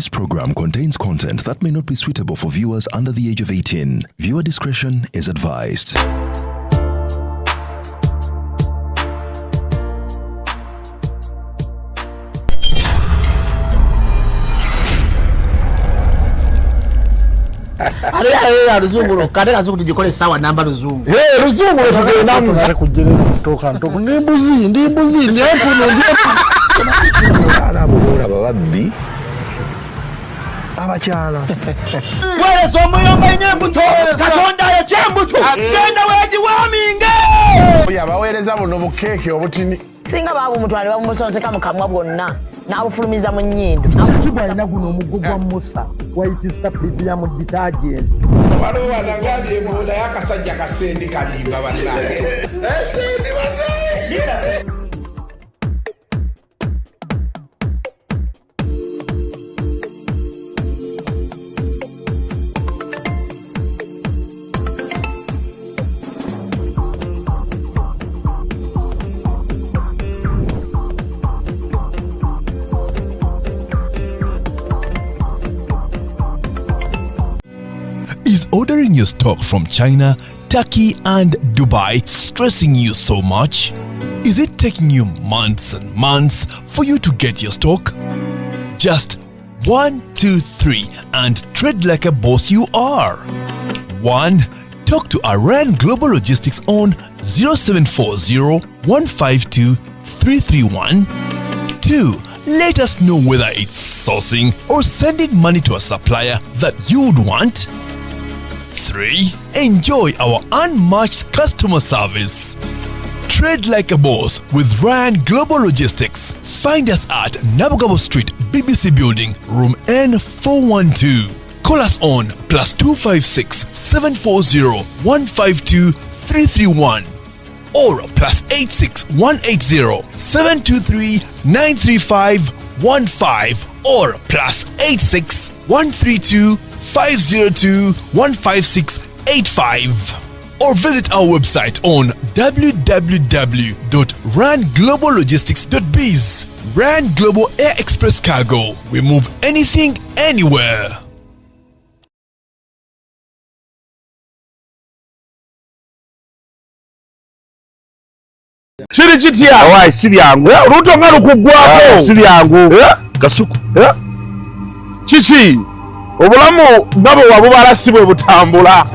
This program contains content that may not be suitable for viewers under the age of 18. Viewer discretion is advised. Ate luzungu lwokka, ate kazungu tugikole essaawa namba luzungu. Hey, luzungu lwetugendamu. Kujjerera ntoka ndi mbuzi, ndi mbuzi, ndi empunu, ndi empunu. Abaana abo boolaba babbi abakyala. Weereza omuliro mbalina embuto, Katonda ayokya embuto, genda weegiwaaminge. Abaweereza buno bukeeke obutini. Singa baabumutwala ne babumusonseka mu kamwa bwonna n'abufulumiza mu nnyindo. Shakib alina guno omuggo gwa Musa, White Star Premium Detergent. Waliwo wanagambye mbu naye akasajja kasendi kalimba bannange. Sendi bannange. Is ordering your stock from China, Turkey and Dubai stressing you so much? Is it taking you months and months for you to get your stock? Just 1, 2, 3 and trade like a boss you are. 1. Talk to Iran Global Logistics on 0740 152 331. 2. Let us know whether it's sourcing or sending money to a supplier that you would want. 3. Enjoy our unmatched customer service. Trade like a boss with Ryan Global Logistics. Find us at Nabugabo Street, BBC Building, Room N412. Call us on +256 740 152 331 or +86 180 723 935 15 or +86 132 502 156 85 or visit our website on www.rangloballogistics.biz. Rand Global Air Express Cargo. We move anything, anywhere. Kiri kitya? Awaayi si byangu. Olubuto nga lukuggwako. Si byangu. Kasuku. Kiki? Obulamu nga bwe wabubala si bwe butambula.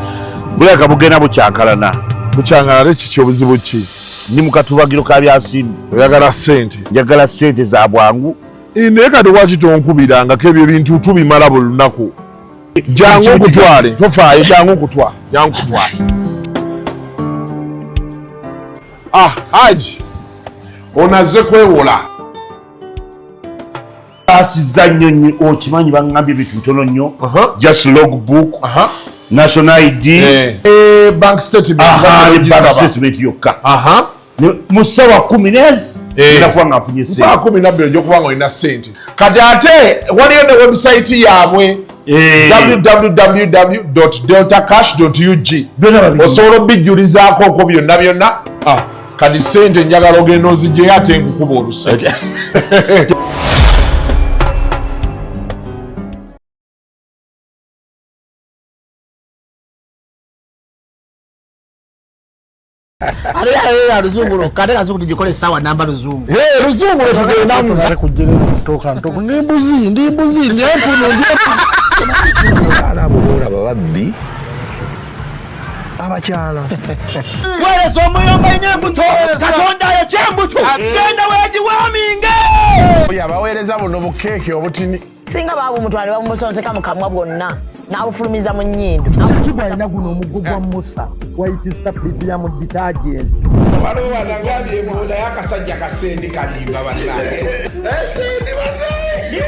Bulabika bugenda bukyankalana. Bukyankalana kiki, obuzibu ki? Ndi mu katubagiro ka byansimbi. Oyagala ssente? Njagala ssente za bwangu. Naye kati lwaki tonkubirangako ebyo ebintu tubimala buli lunaku? Jangu nkutwale, tofaayo, jangu nkutwale, jangu nkutwale. Haji, ono azze kwewola. Asiza nnyo nnyo, okimanyi baŋŋambye ebintu bitono nnyo. Just logbook, national ID, bank statement. Aha, ne bank statement yokka. Mu ssaawa kumi n'ezi ngenda kuba nga nfunye Mu ssaawa ssente. 12 ojja kuba nga olina ssente. Kati ate waliyo ne website yaabwe www.deltacash.ug. Byonna babiri. Osobola obijjulizaako okwo byonna byonna. Kati ssente njagala ogenda ozigyeyo ate nkukuba oluse. Ate luzungu lwokka, ate kazungu tugikole essaawa namba luzungu. Hey, luzungu lwetugendamu. Kujjerera ntoka ntoka ndi mbuzi, ndi mbuzi, ndi empunu, ndi empunu. Abaana abo boolaba babbi abakyala. Weereza omuliro mbalina embuto, Katonda ayokya embuto, genda weegiwaaminge. Abaweereza buno bukeeke obutini. Singa baabumutwala ne babumusonseka mu kamwa bwonna n'abufulumiza mu nnyindo. Shakib alina guno omuggo gwa Musa, White Star Premium Detergent. Waliwo wanagambye mbu naye akasajja kasendi kalimba bannange. Sendi bannange.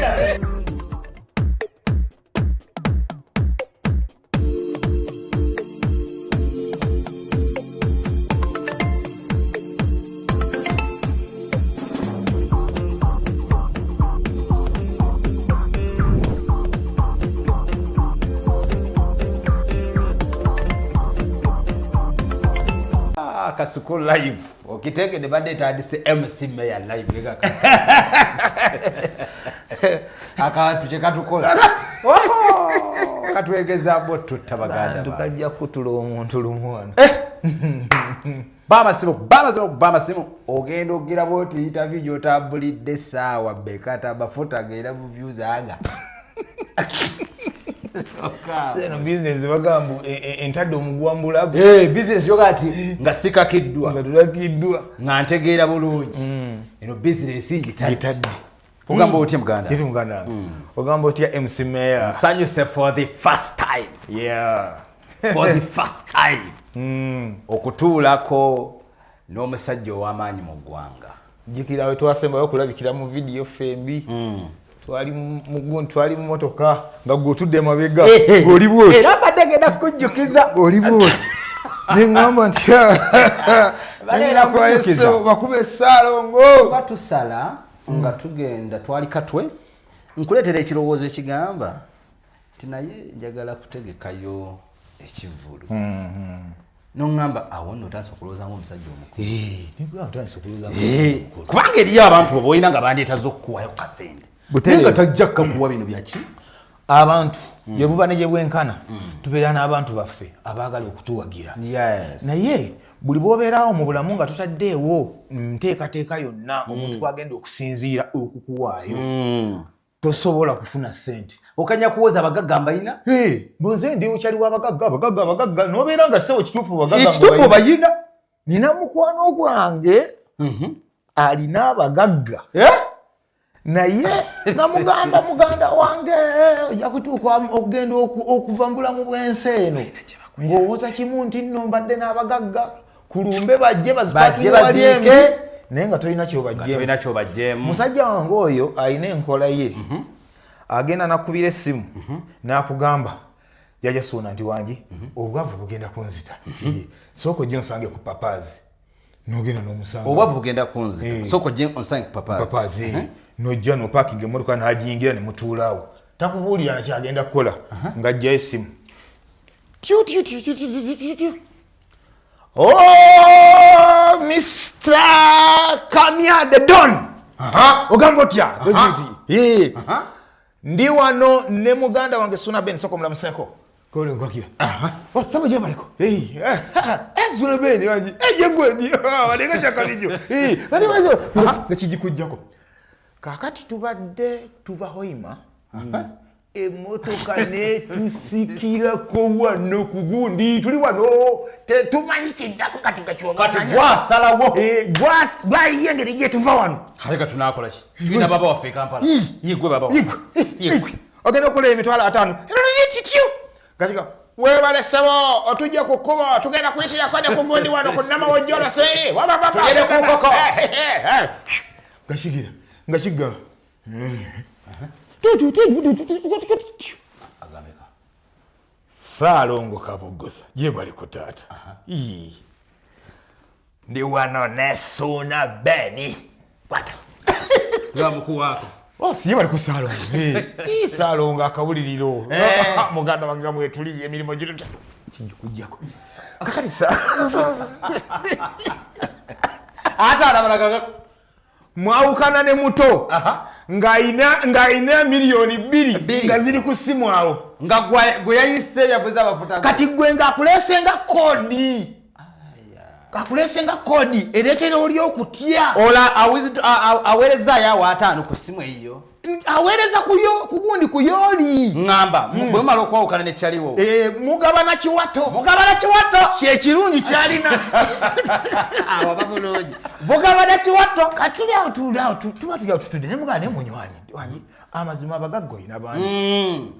Kasuku live okitegedde badde etandise MC Mayor live. Akantu kye katukola katwegezamu tutta baganda. Kajja kutula omuntu lumu wano. Bamasimu, bamasimu, bamasimu. Ogenda ogira bwoti interview gyotambulidde essaawa bekata amafuta genda mu views aga. Eno bizinesi bagamba entadde omuguwa mu bulago. Bizinesi yoga ati nga sikakiddwa, nga tulakiddwa, nga ntegeera bulungi. Eno bizinesi ngitadde. Ogamba otya muganda? Yeti muganda. Ogamba otya MC Mayor? Nsanyuse for the first time. Yeah. For the first time. Okutuulako n'omusajja ow'amaanyi mu ggwanga. Jjukira we twasembayo okulabikira mu vidiyo ffembi. Twali mu motoka nga gwe otudde emabega. Ng'oli bw'oti. Era mbadde ngenda kukujjukiza. Oli bw'oti. Ne ŋŋamba nti bakuba essaalongo. Tuba tusala nga tugenda twali Katwe, nkuleetera ekirowoozo ekigamba nti naye njagala kutegekayo ekivvulu. Noŋŋamba awo nno otandise okulowooza ng'omusajja omukulu. Kubanga eriyo abantu oba olina nga bandeetaza okukuwayo kasente, naye nga tajja kukakuwa. Bino byaki? Abantu gye buba ne gye bwenkana tubeera n'abantu baffe abaagala okutuwagira, naye buli bw'obeerawo mu bulamu nga totaddeewo nteekateeka yonna omuntu kwagenda okusinziira okukuwaayo, tosobola kufuna ssente. Okanya kuwoza abagagga mbayina. Bonze ndi mukyali w'abagagga, abagagga, abagagga, n'obeera nga ssebo kituufu abagagga Ekituufu obayina. Nina mukwano gwange alina abagagga, naye namugamba, muganda wange, ojja kutuuka okugenda okuva mu bulamu bw'ensi eno ng'owoza kimu nti nno mbadde n'abagagga kulumbe bajje bazipakinge wali embi, naye nga tolina kyobajjeemu. Musajja wange oyo alina enkola ye, agenda nakubira essimu n'akugamba, jjajja Suuna, nti wangi, obwavu bugenda kunzita, sooka ojje onsange ku Papaazi. Nogenda n'omusanga. Obwavu bugenda kunzita, sooka ojje onsange ku Papaazi. Nojja nopakinga emmotoka n'agiyingira ne mutuulaawo, takubuulira nakyagenda kukola, ng'ajjayo essimu. Oh, Mr. Kamya the Don. Ogamba otya? Ndi wano ne muganda wange Suna Ben, soko mulamuseko. Kole ngakira. Oh, saba je baliko. Eh, Suna Ben wangi. Eh, yegwe ndi. Walenga chakalijo. Eh, bali wajo. Ngakijikujjako. Kakati tubadde tuva Hoima. Emotoka netusikirako wano ku gundi, tuli wano tetumanyi kiddako kati. Kati gwasalawo. Gwayiye engeri gyetuva wano. Kale katunakola ki? Tulina baba waffe e Kampala. Yegwe baba waffe, yegwe. Ogenda okula 50,000 kityu gakiga. Webale ssebo, otujja ku kkubo, tugenda kuyitirako ne ku gundi wano ku Namawojjolose. Tugende ku nkoko. Gakigira nga kiga. Agambeka. Saalongo Kabogoza, gye ku taata. Ndi wano ne Suuna Beni. Kwata. Lwamukuwaako. Oh, siye bali ku Saalongo. Saalongo akawuliriro. Muganda wange nga mwetuli emirimu gituta kigikujjako kakati sa Ate alabalaga. Mwawukana ne muto ng'ayina 2 miliyoni nga ziri ku ssimu awo. Nga gwe yayise yavuze amafuta. Kati gwe ng'akuleesenga koodi, akuleesenga koodi ereetera oli okutya. Ola aweerezaayo awo 50 ku ssimu eyiyo. Aweereza kuyo kugundi kuyooli. Ŋŋamba bwe mumala okwawukana nekyaliwo. Mugabana kiwato. Mugabana kiwato. Kyekirungi kyalina. Awo aba bulungi, mugabana kiwato. Kati tuli awo, tuli awo, tuba tuli awo tutudde ne mugana ne munywanyi wangi, amazima abagagga olina bangi.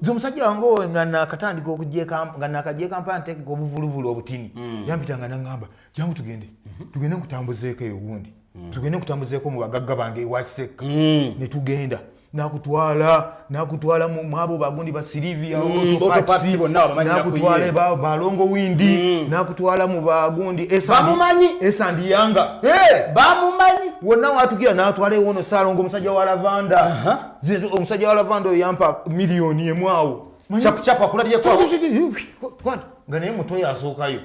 Nze omusajja wange oyo nga nakatandika okujja nga nakajja e Kampala nteekeka obuvuluvulu obutini, yampita nga naŋŋamba, jangu tugende, tugende nkutambuzeeko eyo gundi, tugende nkutambuzeeko mu bagagga bange ewa Kisekka. Ne tugenda, nakutwala nakutwala mwabo bagundi ba Silivia. Auto Parts bonna abamanyira ku Nakutwala ye. balongo windi, nakutwala mu bagundi Bamumanyi. Esandi Yanga. Bamumanyi. Wonna watukira natwala ewono Saalongo omusajja wa lavanda. Omusajja wa lavanda oyo yampa 1 million awo. Chapuchapu akulabyeko awo. Nga naye muto yasookayo,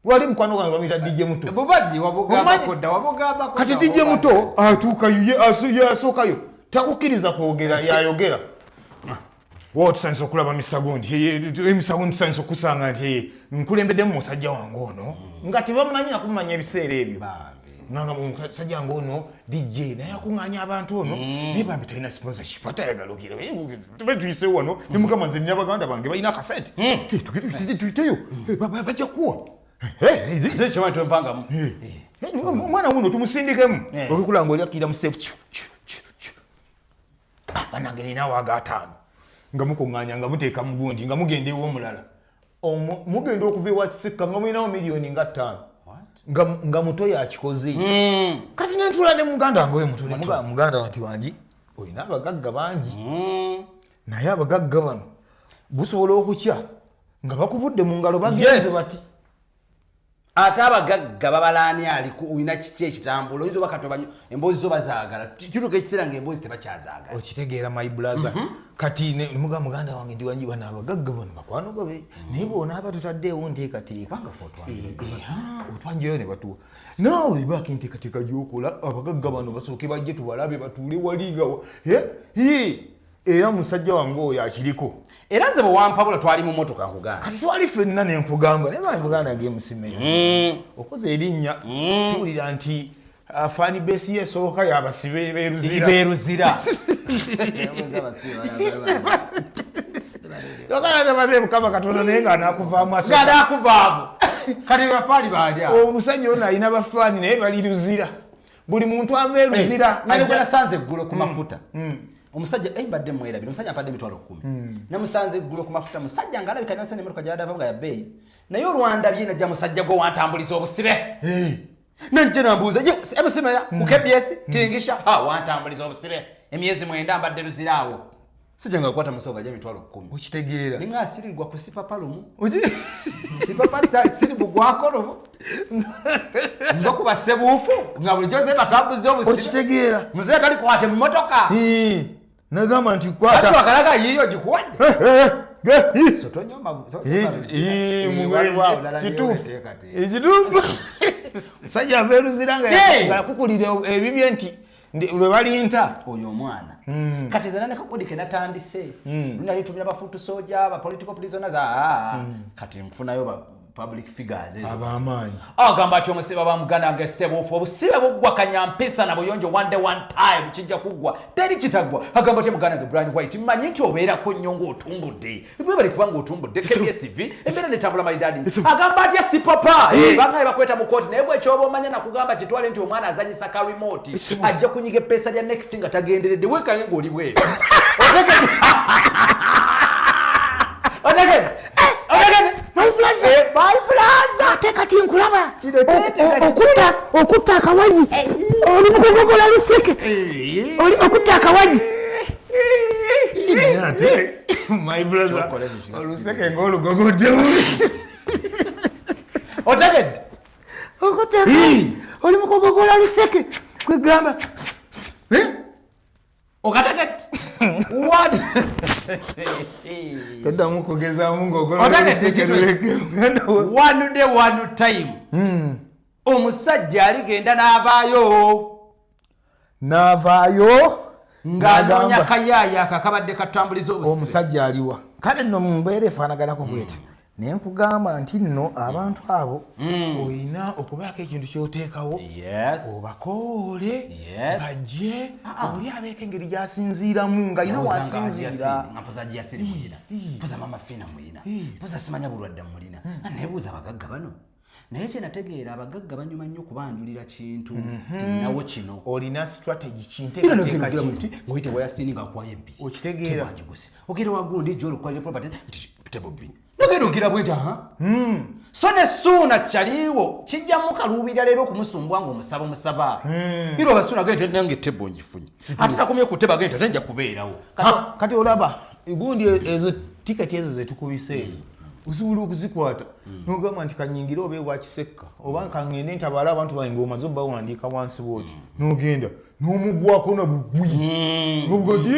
wali mukwano gwange bamuyita DJ Muto. Bubaji wabugambako dda, wabugambako. Kati dda, DJ Muto atuukayo ye yasookayo, takukkiriza kwogera, yayogera. Wo tusanyusa okulaba Mr Gundi. Mr Gundi, tusanyusa okusanga nti nkulembeddemu musajja wange ono nga tebamumanyi nakumumanya ebiseera ebyo. Nanga musajja wange ono DJ, naye akuŋŋaanya abantu ono, naye bambi talina sponsorship, ate ayagala ogira tube tuyise wano. Nemugamba, nze nina baganda bange balina akasente. Tugende tuyiteyo. Bajja kuwa. Nze kimanyi twempangamu. Omwana wuno tumusindikemu. Okikula nga oli akkirira mu safe chu chu chu chu. Ah, banange, ninawo aga 5 nga mukuŋŋaanya, nga muteeka mu gundi, nga mugenda ew'omulala. Mugenda okuva ewa Kisekka nga mulinawo miliyoni nga 5, nga muto yakikoze. Kati nentula ne muganda wange oyo muto, ne muganda wange nti, wangi, olina abagagga bangi, naye abagagga bano busobola okukya nga bakuvudde mu ngalo, bagenze bati. Ate abagagga babalaani aliku olina kiki ekitambula, oyinza oba katobanyo emboozi zo bazaagala, kituuka ekiseera nga emboozi tebakyazaagala. Okitegeera, my brother? Kati nemuga muganda wange nti, wangi, bano abagagga bano bakwano gabe, naye bonaaba tutaddeewo nteekateeka, otwanjirayo ne batuwa, naawe baako enteekateeka gyokola, abagagga bano basooke bajje tubalabe, batuule wali nga era musajja wange oyo akiriko. Era nze bwe wampabula, twali mu motoka, nkugamba. Kati twali ffenna, nenkugamba naye nga muganda nge musimeyo okoze erinnya, tuwulira nti fan base ye esooka yabasibe beruzira. Beruzira. Bade Mukama Katonda, naye nga anakuvaamu. Nga nakuvaamu. Kati bafaani baali awo. Omusajja ono alina bafaani, naye bali Luzira, buli muntu ava eruzira. Nali gwe nasanze eggulo ku mafuta, omusajja, mbadde mwerabira, omusajja mpadde 100,000. Namusanze eggulo ku mafuta, musajja nga alabika nasana emotoka gyadava nga yabbeeyi, naye olwandabye najja, musajja gwe wantambuliza obusibe, najja nambuuza, emusimeya ku KBS tingisha, ha, wantambuliza obusibe emyezi 9, mbadde Luzira awo. Sijja nga kwata musawo gajja 100,000. Okitegeera? Ninga asirirwa ku sipapa lumu, sipapa siri bugwako lumu nga kuba sebuufu nga bulijjo ze batambuza obusibe. Okitegeera? Muzeeyi tali kwata emmotoka. Nagamba nti Kati kwata. wakalaga yiyo gikuwadde. So tonyoma. Kituufu, ekituufu, musajja ava eruzira nga Hey! yakukulira ebibye nti lwe balinta. Oyo omwana kati zana nekakodi kenatandise, lunali tumira ba foot soldier, ba political prisoners. Kati nfunayo ba public figures ezo. Ab'amaanyi. Agamba ati omusibe bamuganda nga essebuufu, obusibe buggwa kanyampisa na buyonjo, one day, one time kijja kuggwa, teri kitaggwa. Agamba ati muganda nge Brian White, mmanyi nti obeerako nnyo ng'otumbudde, bwebali kuba ng'otumbudde KBS embeera netambula malidadi. Agamba atya si papa bangaye bakweta mu kooti, naye bwekyoba omanya nakugamba kitwale nti omwana azanyisa ka remote, ajja kunyiga eppeesa lya next nga tagenderedde, wekange ng'oli bweru. Otegedde? Otegedde? Otegedde? My brother. My brother. Ate kati nkulaba. Kino kyeteeka. Okutta akawanyi, oli mukugogola luseke. Oli okutta akawanyi. Naye ate my brother, oluseke ng'olugogoddemu. Otegedde? Okutta akawanyi, oli mukugogola luseke, kwegamba. Okategedde? What? Toddamu kugezaamu ng'ogola Otegedde oluseke. ekintu Luleke muganda wo. One day, one time, omusajja aligenda n'avaayo. N'avaayo. Ng'anoonya N'agamba, kayaaya ako akabadde katambuliza obusibe. Omusajja aliwa? Kale nno mu mbeera efaanaganako bwetyo, naye nkugamba nti nno abantu abo olina okubaako ekintu kyoteekawo, obakoole bajje, oli abeeko engeri gyasinziiramu nga alina wasinziira. Nga mpoza Giyasiri muyina, mpoza Mama Fiina muyina, mpoza simanya bulwadde muyina. Nebuuza abagagga bano, naye kyenategeera, abagagga banyuma nnyo kubanjulira kintu tinawo kino. Olina strategy kinteekateeka ki? Nguyite wayasini nga akwayo ebbi. Okitegeera? Tebwangiguse, ogenda wagundi gyolukwalira property nti table bbiri, nogenda ogira bwenti aha. So ne Suuna kyaliwo kijja mukaluubirira leero okumusumbwa ng'omusaba omusaba era obasuuna genda nange table ngifunye, ate takomye ku table, agenda ate nja kubeerawo. Kati olaba gundi ezo tiketi ezo zetukubisa ezo osobola okuzikwata nogamba nti kanyingire oba ewa Kisekka oba kangende ntabaale abantu bange, ngaomaze obawandiika wansi bwoti, nogenda nomugwako nabugwi nobuga nti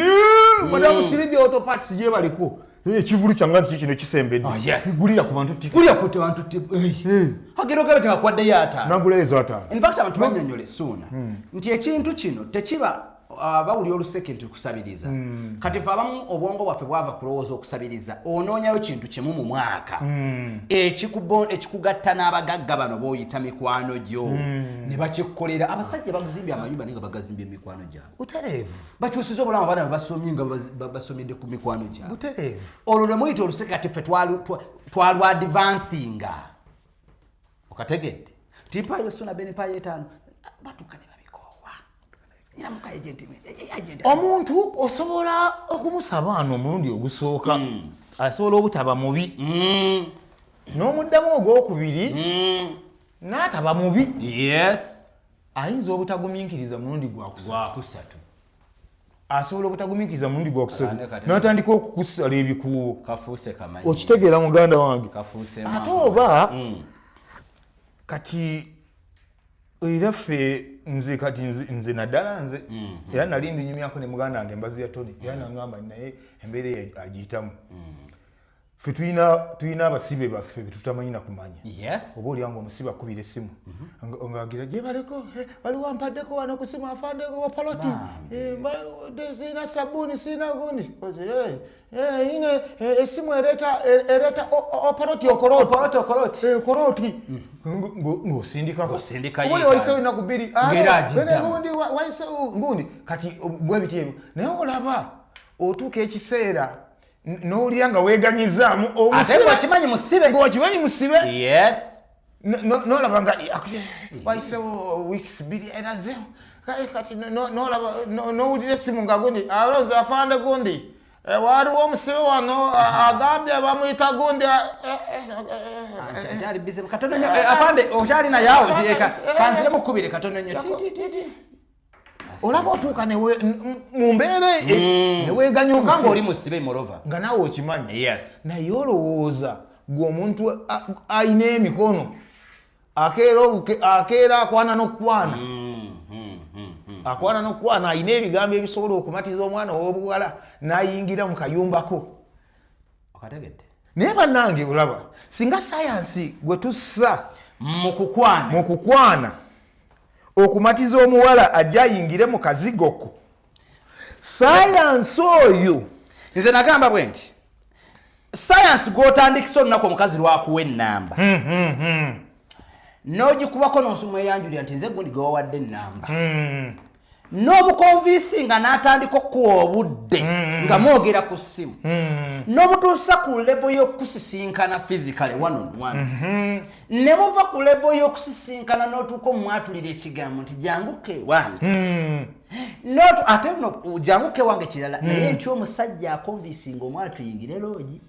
"Madamu Siribya Auto Parts gyebaliko ekivulu kyange nti kikino kisembedde." Ah, yes. Gulira ku bantu tiketi. Gulira ku bantu agenda ogamba tebakwaddeyo 50. Nagulayo ezo 50. In fact, abantu banyonyola Esuuna nti ekintu kino tekiba Bawulira oluseke nti kusabiriza. Kati fe abamu obwongo bwaffe bwava kulowooza okusabiriza onoonyayo kintu kimu mu mwaka ekikugatta n'abagagga bano b'oyita mikwano gyo ne bakikukolera. Abasajja baguzimbye amayumba naye nga bagazimbye emikwano gyabwe. Butereevu. Bakyusiza obulamu, abaana bebasomye nga basomedde ku mikwano gyabwe. Butereevu. Olwo lwe muyita oluseke. Kati ffe twalwadvansinga, okategedde nti mpaayo suna beni, mpaayo etaano, batuuka ne babikoowa. Nyinamuka agent, agent. Omuntu osobola okumusaba ano omulundi ogusooka, asobola obutaba mubi, n'omuddamu ogwokubiri n'ataba mubi. Ayinza obutagumiikiriza mulundi gwakusatu. Gwakusatu. Asobola obutagumiikiriza mulundi gwakusatu Ane kati- n'atandika okukusala ebikuubo. Kafuuse kamanyi. Okitegeera, muganda wange? Kafuuse. Ate oba kati era ffe, nze kati nze naddala nze era nali mbinyumyako ne muganda wange embazi ya Tony, era nangamba naye embeera eyo agiyitamu. Ffe tulina abasibe baffe betutamanyi nakumanya. Oba oliange omusibe akubira essimu ngaagira gyebaleko, waliwo ampaddeko wano ku simu, afandeko wa poloti, sirina sabbuuni, sirina gundi. Ine esimu ereeta oporoti, okoroti, okoroti. Okoroti ng'osindikako. Ng'osindikayo. Obuli wayisewo ennaku 2. Ng'era agiddamu. Gundi wayisewo gundi kati bwe biti ebyo, naye olaba otuuka ekiseera n'olya nga weeganyizaamu. Ate ng'okimanyi musibe. Ng'okimanyi musibe. Nolaba nga wayisewo weeks 2 era zero. Kati nolaba nowulira esimu nga gundi alonze, afande gundi, waliwo omusibe wano agambye bamuyita gundi Akyali busy katono nnyo. Afande okyali naye awo nti kanzire mukubire katono nnyo. Ti, ti, ti, ti. Olaba otuuka mu mbeera neweeganya. Okanga oli musibe morova. Nga naawe okimanyi. Naye olowooza gwe omuntu ayina emikono akeera akwana n'okukwana, akwana n'okukwana, ayina ebigambo ebisobola okumatiza omwana ow'obuwala n'ayingira mu kayumbako. Okategedde. Naye bannange, olaba singa sayansi gwe tussa mu kukwana, mu kukwana okumatiza omuwala ajja ayingire mu kazigoko, sayansi oyo. Nze nagamba bwe nti sayansi gw'otandikisa olunaku omukazi lwakuwa ennamba n'ogikubako n'osumweyanjulira nti nze gundi gwe wawadde ennamba, n'omuconvincinga n'atandika okukuwa obudde nga mwogera ku ssimu, n'omutuusa ku level y'okusisinkana physically one on one, ne muva ku level y'okusisinkana n'otuuka omwatulira ekigambo nti janguka ewange. Ate no janguka ewange kirala, naye nti omusajja aconvincinga omwana tuyingire lodge,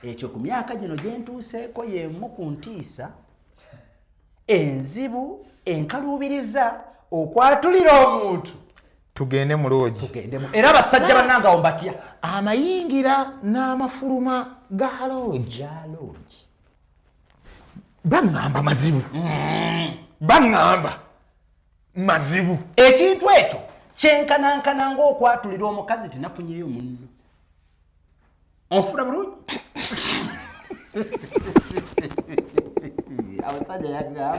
ekyo ku myaka gino gyentuuseeko yemu ku ntiisa enzibu enkaluubiriza okwatulira omuntu. Tugende mu lodge. Tugendemu. Era abasajja bannange awo mbatya. Amayingira n'amafuluma ga lodge. Ga lodge. Baŋŋamba mazibu, baŋŋamba mazibu. Ekintu ekyo kyenkanankana ng'okwatulira omukazi tinafunyeyo munno. Onfuna bulungi? Abasajja yagamba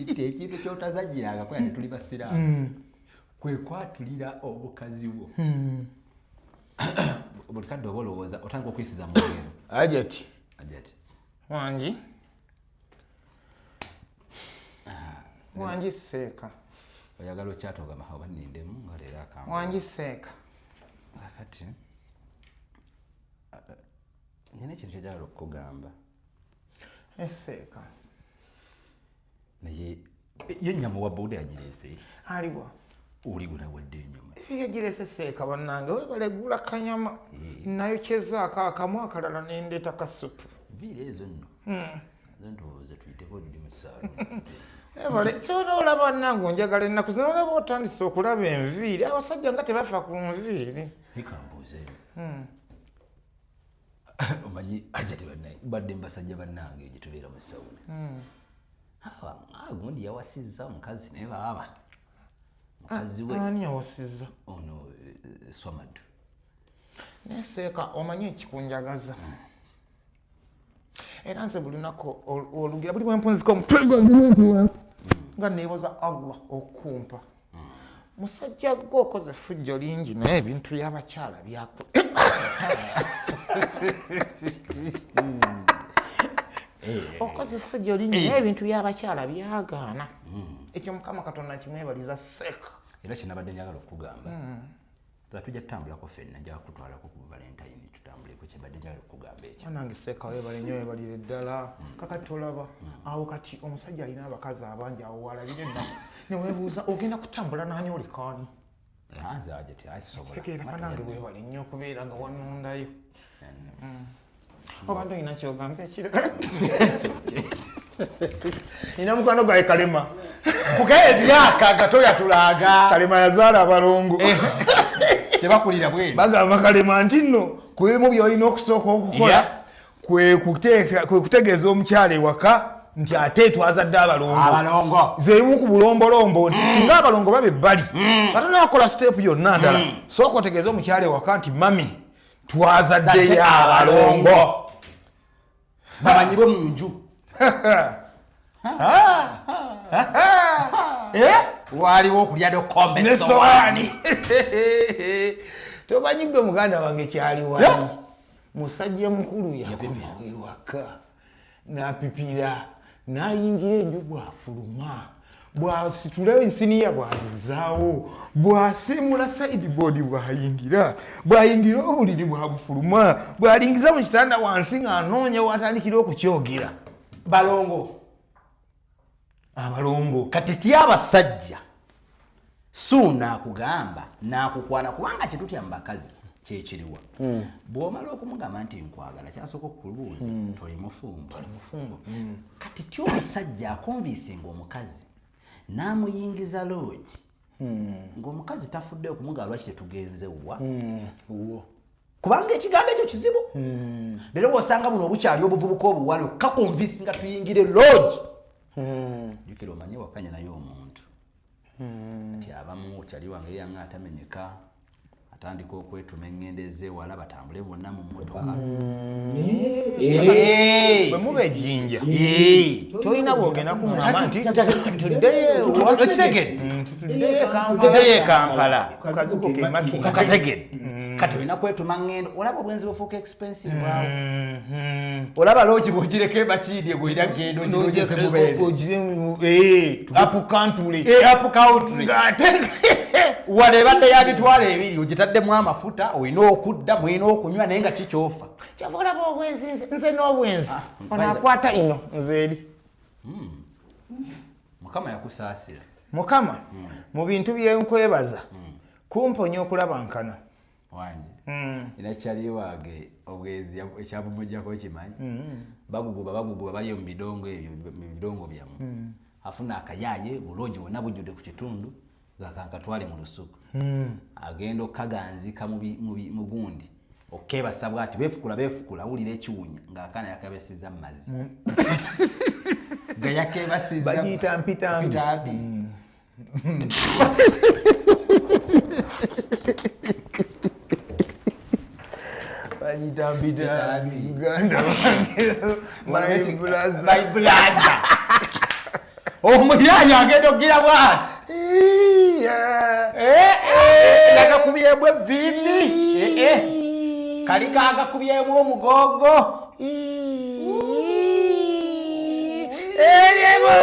nti ekintu kyotazanyirangako yadde tuli basiraamu kwe kwatulira omukazi wo. Buli kadde oba olowooza otandika okwisiza mu ngero. Ajati. Ajati. Wangi, wangi seeka. Oyagala okyatogama oba nindemu nga leero akamba? Wangi seeka. Kakati nina ekintu kyejagala okukugamba. Eseeka. Naye ye ennyama wa boda yagireese? Aliwa? Oli gwenawadde ennyama. Yagirese seeka. Bannange webale gula kanyama, nayokyezaako akamu, akalala nendeeta kasupu. Nviiri ezo nno zo ndowooza tuyiteko ddi mu saaluuni? Ebale kyona olaba nange onjagala ennaku zino, olaba otandise okulaba enviiri, abasajja nga tebafa ku nviiri. Nikambuuzeeyo, omanyi ajati bannaye badde mbasajja bannange gye tubeera mu sawuna, gundi yawasizza omukazi naye baaba mukazi we. Ani yawasizza? Ono Swamadu. Naye seeka, omanyi ekikunjagaza, era nze buli lunaku olugira buli bwempunzika omutwe gwange nga neebaza Allah okumpa. Musajja gwe okoze effujjo lingi, naye ebintu by'abakyala byaku okoze effujjo lingi, naye ebintu by'abakyala byagaana. Ekyo Mukama Katonda kimwebaliza seeka. Era kyenabadde njagala okugamba, tujja tutambulako ffenna, nja kutwalako ku Valentine tutambuleko. Kyembadde njagala okugamba ekyo. Banange seeka, webale nnyo, webalire ddala. Kakati tolaba awo kati omusajja alina abakazi abangi, awo walabire ennaku neweebuuza ogenda kutambula nani, olekaani? Nze aje tiasobola. Kitegeera. Banange, webale nnyo okubeera nga wanondayo. Obadde olina kyogamba ekirala? Nina mukwano gwawe Kalema. Kugaye emyaka nga toyatulaga. Kalema yazaala abalongo. Tebakulira bweru. Bagamba Kalema nti nno kubimu byolina okusooka okukola kwe kutegeeza omukyala ewaka nti ate twazadde abalongo. Abalongo. Zeemu ku bulombolombo nti singa abalongo baba ebbali nga tonakola step yonna ndala, sooka otegeeze omukyala ewaka nti mami, twazaddeyo abalongo. Bamanyibwe mu nju. Eh? Waliwo okulya nokombe. Nesowaani. Tomanyi gwe muganda wange kyali wali musajja mukulu yakomawo ewaka napipira nayingira enju, bwafuluma bwasitula ensiniya bwazizaawo, bwasimula sideboard, bwayingira bwayingira obuliri, bwabufuluma, bwalingiza mu kitanda wansi ng'anoonya watandikira okukyogera. Balongo. Abalongo. Kati ty abasajja suuna akugamba nakukwana, kubanga kyetutya mu bakazi kyekiriwa? Bw'omala okumugamba nti nkwagala, kyasooka okukubuuza, toli mufumbo? Mufumbo. Kati ty omusajja aconvincinga omukazi n'amuyingiza lodge ng'omukazi tafudde okumugamba lwaki tetugenze wa, kubanga ekigambo ekyo kizibu. Leero bwosanga buno obukyali obuvubuka obuwala okaconvincinga tuyingire lodge, jjukira omanye wakanya naye omuntu. Kati abamu kyali wange yanga atamenyeka, atandika okwetuma eŋŋendo ez'ewala, batambule bonna mu mmotoka. Bwe muba ejjinja, tolina bwogenda kuŋŋamba nti tuddeyo. Okitegedde? Tutuddeyo e Kampala. Tuddeyo e Kampala. Ku kazigo ke Makindye. Kategedde? Kati olina kwetuma ŋŋendo. Olaba obwenzi bufuuka expensive awo. Olaba lodge bwogireka ebakiidye, gwolina genda ogirogeze mubeere. Up country. Up country. Wano ebadde ya 20,000, ogitaddemu amafuta, olina okudda, mulina okunywa, naye nga kikyofa. Kyava olaba obwenzi, nze n'obwenzi ono akwata ino nze eri. Mukama yakusaasira. Mukama, mu bintu byenkwebaza kumponya okulaba nkana. Wange, era kyali wange obwenzi ekyabumujjako kimanyi, baguguba baguguba baliyo mu bidongo ebyo, mu bidongo byammwe, afuna akayaye, bulungi bwonna bujjudde ku kitundu, gakankatwale mu lusuku. Agenda okukaganzika mu gundi okebasa bwati, beefukula beefukula, awulira ekiwunya ng'akaana yakebeseza mu mazzi nga yakebasiza. Bagiyita mpitambi. Mpitambi. Bagiyita mpitambi, muganda wange, my brother. My brother. Omuyaya agenda okugira bwati yagakubyemu evivi, kali kagakubyemu omugongo. Erimu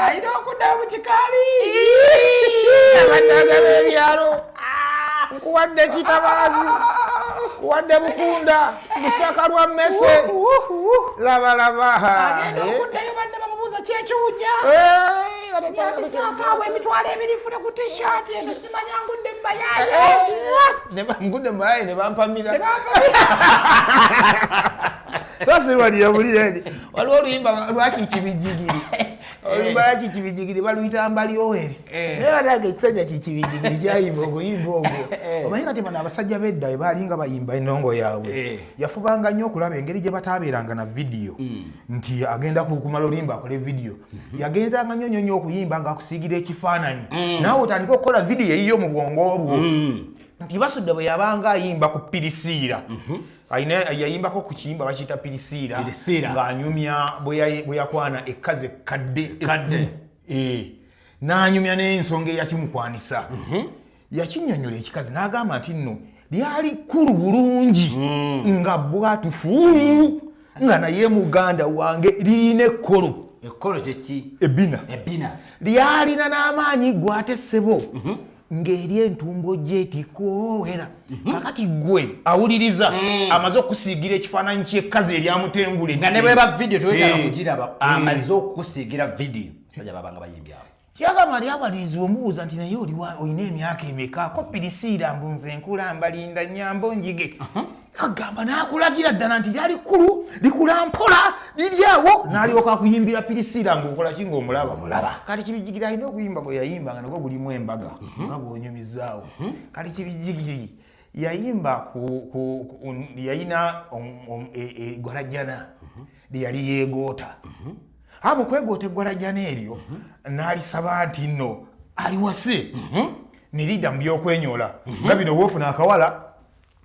alina okudda mu kikaali. Abaddaga b'ebyalo, nkuwadde kitabaazi, nkuwadde bukunda lusaka lwa mmese, laba laba. Agenda okuddayo, banne bamubuuza kyekiwunya, yabisakaawo 20,000 fune ku T-shirt ezo, simanya ngudde mu bayaye. Ngudde mubayaye ne bampamira. Tosirwalira bulireni. Waliwo oluyimba lwakikibijigiri, oluyimba lwakikibijigiri baluyita mbalyowere, naye banaga ekisajja kikibijigiri kyayimba oguyimba ogwo. Omanyi kati bano abasajja b'edda bwe baalinga bayimba enongo yaabwe, yafubanga nnyo okulaba engeri gye bataabeeranga na vidiyo nti agenda kumala oluyimba akole vidiyo. Yagendanga nnyo nnyo nnyo okuyimba ng'akusiigira ekifaananyi, naawe otandike okukola vidiyo eyiyo mu bwongo bwo, nti Basudde bwe yabanga ayimba ku Pirisiira. Alina yayimbako ku kiyimba bakiyita Pirisiira. Pirisiira. Ng'anyumya bwe yakwana ekkazi ekkadde. Ekkadde. Eh, n'anyumya n'ensonga eyakimukwanisa. Yakinnyonnyola ekikazi n'agamba nti nno lyali kkulu bulungi nga bwatufu nga naye muganda wange lirina ekkolo. Ekkolo kyeki? Ebbina. Ebbina. Lyalina n'amaanyi gwe ate ssebo ng'eri entumbo gyetikowera. Kakati gwe awuliriza amaze okusiigira ekifaananyi ky'ekkazi eryamutengula. Nga ne bweba vidiyo tewetaaga Eh. kugiraba, amaze okukusiigira vidiyo. Musajja babanga bayimbi abo. Yagamba lyawaliriziwa omubuuza nti naye oliwa, olina emyaka emeka? Ko Pirisiira mbu nze nkula mbalinda nyambo njige. Kagamba n'akulagira ddala nti lyali kkulu likula mpola liri awo, n'alyoka akuyimbira Pirisiira ng'okola ki, ng'omulaba. Kati Kibijjigiri alina okuyimba gwe yayimba nga nagwo gulimu embaga nga bw'onyumizaawo. Kati Kibijjigiri yayimba yayina eggwalajjana lye yali yeegoota. Abo kwegoota eggwalajjana eryo n'alisaba nti nno aliwase ne lidda mu by'okwenyola nga bino bw'ofuna akawala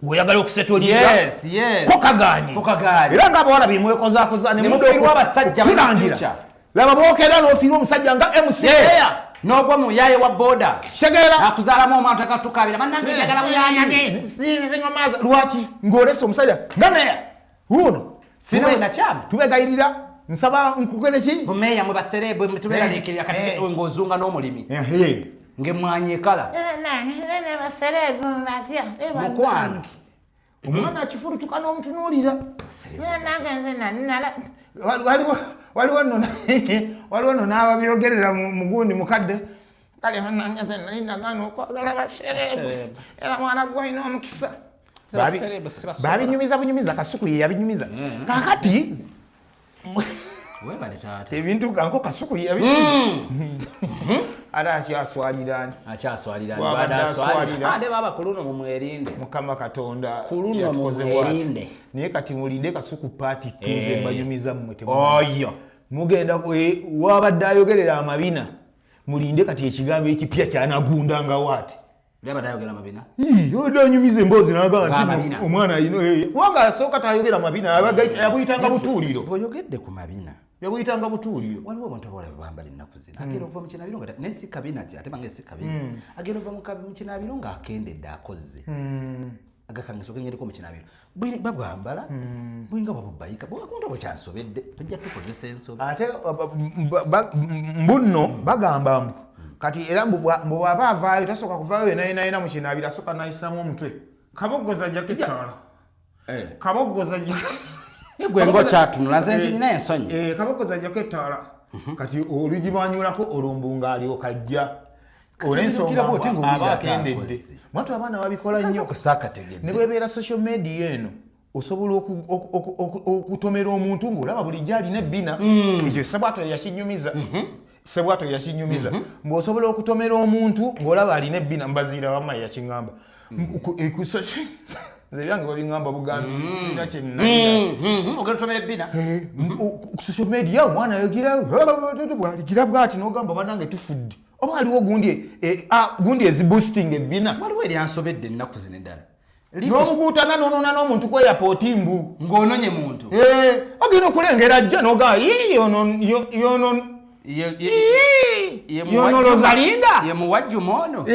bw'oyagala okusetolira Yes, yes. ko kagaanye. Ko kagaanye. Era ng'abawala bemwekozaakoza ne Ne mudda mufiirwa abasajja mu tulangira. future. Laba bwokera n'ofiirwa omusajja nga MC Yeah. N'ogwa mu yaye wa boda. Kitegeera. Akuzaalamu omwana takatukabira bannange njagala buyayane. Lwaki ng'olesa omusajja nga meya wuuno? Sina we nakyama. Tubegayirira, nsaba nkukole ki? Bumeeya mwe basereebwe tubeeraliikirira kati Eh. ng'ozunga n'omulimi Ehe. ng'emmwanyi ekala. Mukwano. Omwana akifulutuka n'omutunuulira. Waliwo nno n'ababyogerera mu gundi mukadde. Kale bannange nze nali nagaana okwagala basereebu, era mwana gwe olina omukisa. Babinyumiza bunyumiza, Kasuku ye yabinyumiza. Kakati Weebale taata. Ebintu ganko Kasuku ye yabinyumiza, ate akyaswalira nti Akyaswalira. Bw'abadde aswalira. Ate baaba ku luno mumwerinde. Mukama Katonda Ku luno yatukoze bw'ati. mumwerinde. Naye kati mulinde Kasuku paati tuze Eh. mbanyumiza mmwe. Oyo. Mugenda wabadde ayogerera amabina, mulinde kati ekigambo ekipya kyanagundangawo ati. Lyabadde ayogera mabina. Ii, obadde anyumiza emboozi n'agamba nti Amabina. no, omwana alina kubanga asooka tayogera mabina, yabuyitanga butuuliro. Bw'oyogedde ku mabina. Yabuyitanga butuuliro. Waliwo abantu abawala bebambala ennaku zino. Agenda okuva mu kinabiro nga naye si kabina ate bange si kabina. Agenda okuva mu kinabiro ng'akendedde akozze. Agakangiso kengereko mu kinabiro. Babwambala bulinga bwabubayika bwakunta bwekyansobedde tojja tukozesa ensobi. Ate mbunno bagamba mbu kati era mbu bw'aba avaayo tasooka kuvaayo yena yena yena mu kinabiro, asooka n'ayisaamu omutwe kaboggoza jaketaala kaboggoza. Gwe ng'okyatunula, nze nti nina ensonyi. Kaboggoza jaketaala kati olugimanyulako olwo mbu ng'alyoka ajja olw'ensonga Kati bw'ote mbu ng'owulira aba akendedde. akoze. Mwatu abaana babikola nnyo. Kusakategedde. Ne bwebeera social media eno osobola okutomera omuntu ng'olaba bulijjo alina ebbina ekyo. Sebwato yakinyumiza, Sebwato yakinyumiza ng'osobola okutomera omuntu ng'olaba alina ebbina. Mbaziira wamma yakiŋŋamba. Nze ebyange babiŋŋamba bugambi, sirina kyenalira. Ogenda otomera ebbina. Ku social media omwana ayogera bwaligira bwati n'ogamba banange tufudde, oba waliwo gundi gundi eziboosting ebbina. Waliwo eryansobedde ennaku zino eddala. N'omuguutana n'onoona n'omuntu ku airport mbu ng'ononye muntu. Eh, ogenda okulengera ajja n'ogamba "Yii, yono yono yono Rosalinda." Ye muwajjuma ono.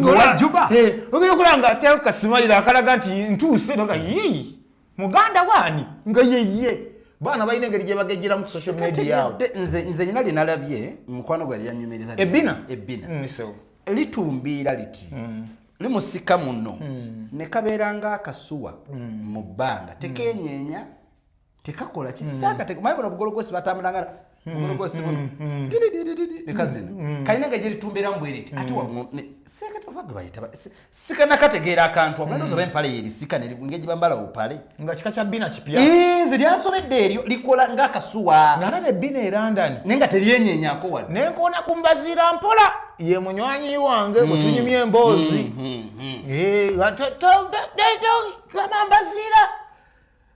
Muwajjuba ogenda okulaba nga ate kasimayiro akalaga nti ntuuse noga yii muganda waani nga yeye. Baana balina engeri gye bagejjeramu ku social media awo. Kategedde, nze nyina lye nalabye mukwano gwe yali yanyumiriza. Ebbina? Ebbina So. litumbiira liti limusika muno ne kabeera ng'akasuwa mu bbanga, tekenyeenya, tekakola kisaaka. Manyi buno obugologosi batambulanga bugologosi buno Dididididi, ne kazina kalina engeri gyeritumbiiramu bwe riti ate oba gwe bayita sikanakategeera akantu ako ndowooza oba empale yerisika engeri gye bambala obupale. Nga kika kya bbina kipya. Nze lyansobedde eryo likola ng'akasuwa. Nalaba ebbina e London naye nga teryenyenyaako wadde. Nenkoona ku Mbaziira mpola, ye munywanyi wange bwe tunyumya emboozi. Eh, nga gamba Mbaziira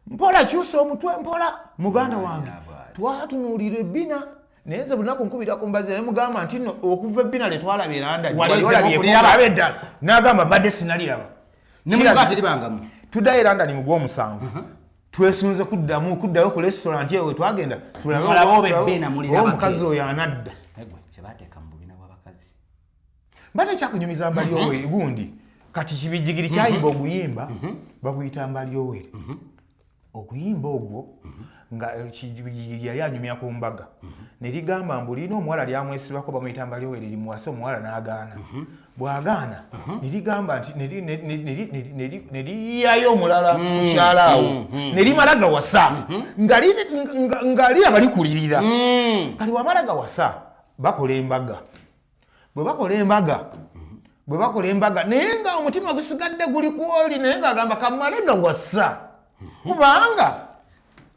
mpola kyusa omutwe mpola muganda wange. Twatunuulira ebbina, naye nze buli lunaku nkubira ku Mbaziira ne mugamba nti nno okuva ebbina lye twalaba e London Wali wali ozzeemu olabyeko okuliraba? olaba eddala? N'agamba mbadde sinaliraba. Ne mu Uganda teribangamu. Tuddayo e London mu gwomusanvu. Twesunze kuddamu kuddayo ku restaurant eyo wetwagenda tulabe Mulabe oba ebbeena muliraba oba omukazi oyo anadda. Egwe kyebateeka mu bubina bw'abakazi. Mbadde kyakunyumiza Mbalyowere gundi kati kibijigiri kyayimba oguyimba baguyita Mbalyowere. Okuyimba ogwo nga kibijigiri yali anyumya ku mbaga ne ligamba mbu lirina omuwala lyamwesibako bamuyita Mbalyowere limuwase, omuwala n'agaana. Bw'agaana ne ligamba nti ne liyiyayo omulala ku kyalo awo ne limala gawasa nga liraba likulirira. Kati wamala gawasa bakola embaga. Bwe bakola embaga, bwe bakola embaga naye nga omutima gusigadde guli kwoli, naye ng'agamba kamale gawasa kubanga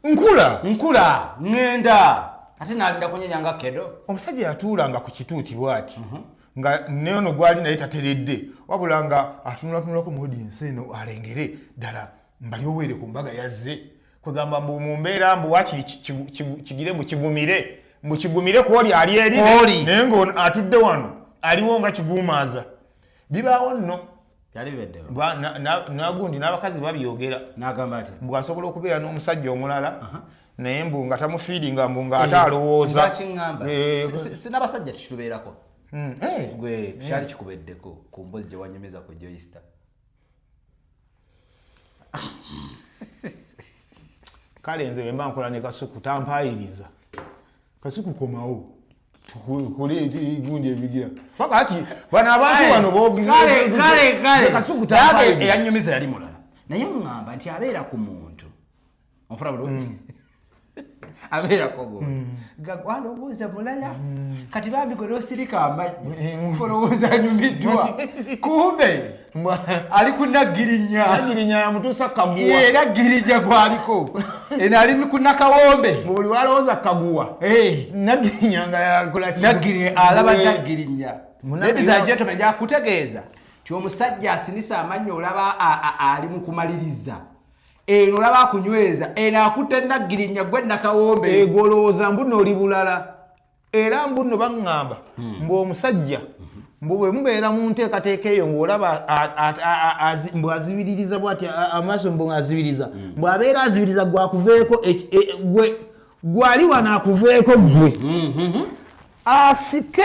nkula Nkula ŋŋenda ate nalinda kunyenya nga kedo. Omusajja yatuulanga ku kituuti bw'ati nga neono gwali naye tateredde, wabula nga atunulatunulako mu audience eno alengere ddala Mbalyowere ku mbaga yazze. Kwegamba mbu mu mbeera mbu wakiri kigire mbu kigumire, mbu kigumire kwoli ali eri Kwoli. naye ng'ono atudde wano aliwo nga kiguumaaza. Bibaawo nno. Byali bibeddewo. Nagundi n'abakazi babyogera. N'agamba ati mbu asobola okubeera n'omusajja omulala naye mbu nga tamufiiringa, mbu ng'ate alowooza. Ngakiŋŋamba sinabasajja tekitubeerako. Gwe kyali kikubeddeko ku mbozi gye wanyumiza ku Joyster? Kale nze bwe mba nkola ne Kasuku tampaayiriza. Kasuku komawo tukole gundi ebigira paka ati bano abantu bano Kale kale. Kasuku Nange tampaayiriza. Eyanyumiza yali mulala, naye ŋŋamba nti abeera ku muntu onfuna bulungi, abeera ku muntu nga gwalowooza mulala. Kati bambi gwe nosirika amannyo olowooza anyumiddwa, kumbe ali ku Naggirinya. Naggirinya yamutuusa kaguwa. Ye, Naggirinya gwaliko eno ali ku Nakawombe. Buli walowooza kaguwa, Naggirinya nga yakola ki? Naggiri alaba Naggirinya. Ladies and gentlemen, njakutegeeza nti omusajja asinisa amannyo olaba ali mu kumaliriza, eno olaba akunyweza, eno akutte Naggirinya, gwe Nakawombe. Gwe olowooza mbu nno oli bulala, era mbu nno baŋŋamba mbu omusajja mbu bwe mubeera mu nteekateeka eyo ng'olaba mbu azibiririza bwati amaaso, mbu azibiriza, mbu abeera azibiriza gwe akuveeko, gwe gwali wano akuveeko, gwe asike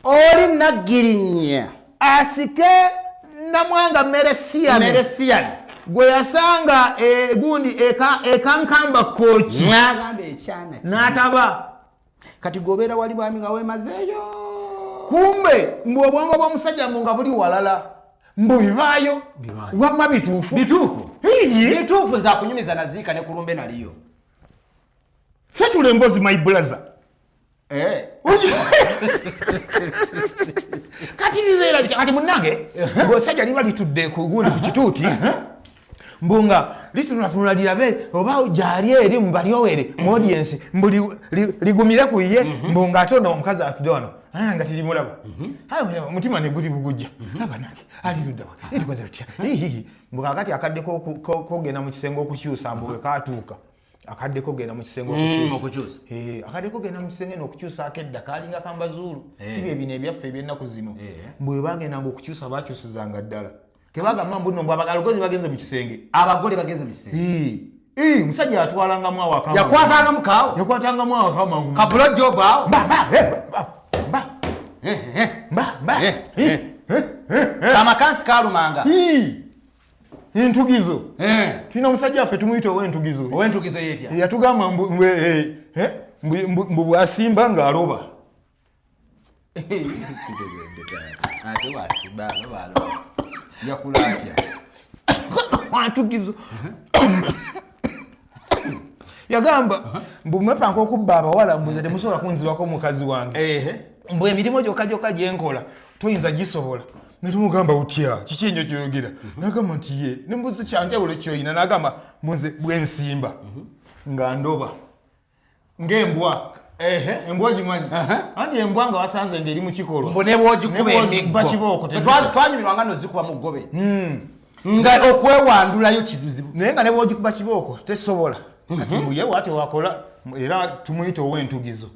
oli Naggirinya, asike Namwanga Meresiyani. Meresiyani. Gwe yasanga gundi ekankamba kooki. N'agamba ekyana kino. N'ataba. Kati gwobeera wali bwami nga weemazeeyo. Kumbe mbu obwongo bw'omusajja mbu nga buli walala, mbu bibaayo wamma bituufu. Bituufu. Hii. Bituufu, nze akunyumiza naziika ne kulumbe naliyo. Setula embozi, my brother. Kati bibeera bitya? Kati munnange ng'osajja liba litudde ku gundi ku kituuti, mbu nga litunatunula lirabe oba gyali eri mubalyowere mu audience, mbu ligumire ku ye, mbu ng'ate ono omukazi atudde wano. Ah, nga tirimulaba. Ah, omutima ne guli bugujja, abanange ali luddawa, erikoze lutya? Hihihi. Mbu kakati akadde kogenda mu kisenge okukyusa, mbu bwe katuuka akadde kogenda mu kisenge okukyusa. Okukyusa. Akadde kogenda mu kisenge n'okukyusaako edda kalinga kambazuulu. Si bye bino ebyaffe ebyennaku zino. Mbu bwe bagendanga okukyusa bakyusizanga ddala, tebagamba mbu nno mbu abalogozi bagenze mu kisenge. Abagole bagenze mu kisenge. Eh, omusajja yatwalangamu awaka. Yakwatangamu kaawo. Yakwatangamu awaka mangu. Kabulo job awo. Mba mba mba mba mba mba. Amakansi kalumanga. Entugizo. Tulina omusajja waffe tumuyita ow'entugizo. Ow'entugizo yetya? Yatugamba mbu bw'asimba ng'aloba. Ate wasimba aloba aloba. Yakula atya? Wantugizo. Yagamba mbu mwepanka okubba abawala, mbu nze temusobola kunzibako mukazi wange. Mbu emirimu gyokka gyokka gye nkola toyinza gisobola. Netumugamba otya, kiki enyo kyoyogera? Nagamba nti ye nembuzi kyanjawulo kyoyina. Nagamba mbu nze bwensimba nga ndoba ng'embwa. Embwa gimanyi anti embwa nga wasanze ng'eri mu kikolwa. Mbu ne bw'ogikuba Ne bw'ozikuba emiggo. kibooko. Twanyumirwanga nozikuba mu ggobe. Nga okwewandulayo kizibu. Naye nga ne bw'ogikuba kibooko tesobola. Kati mbu ye bw'atyo wakola, era tumuyita ow'entugizo.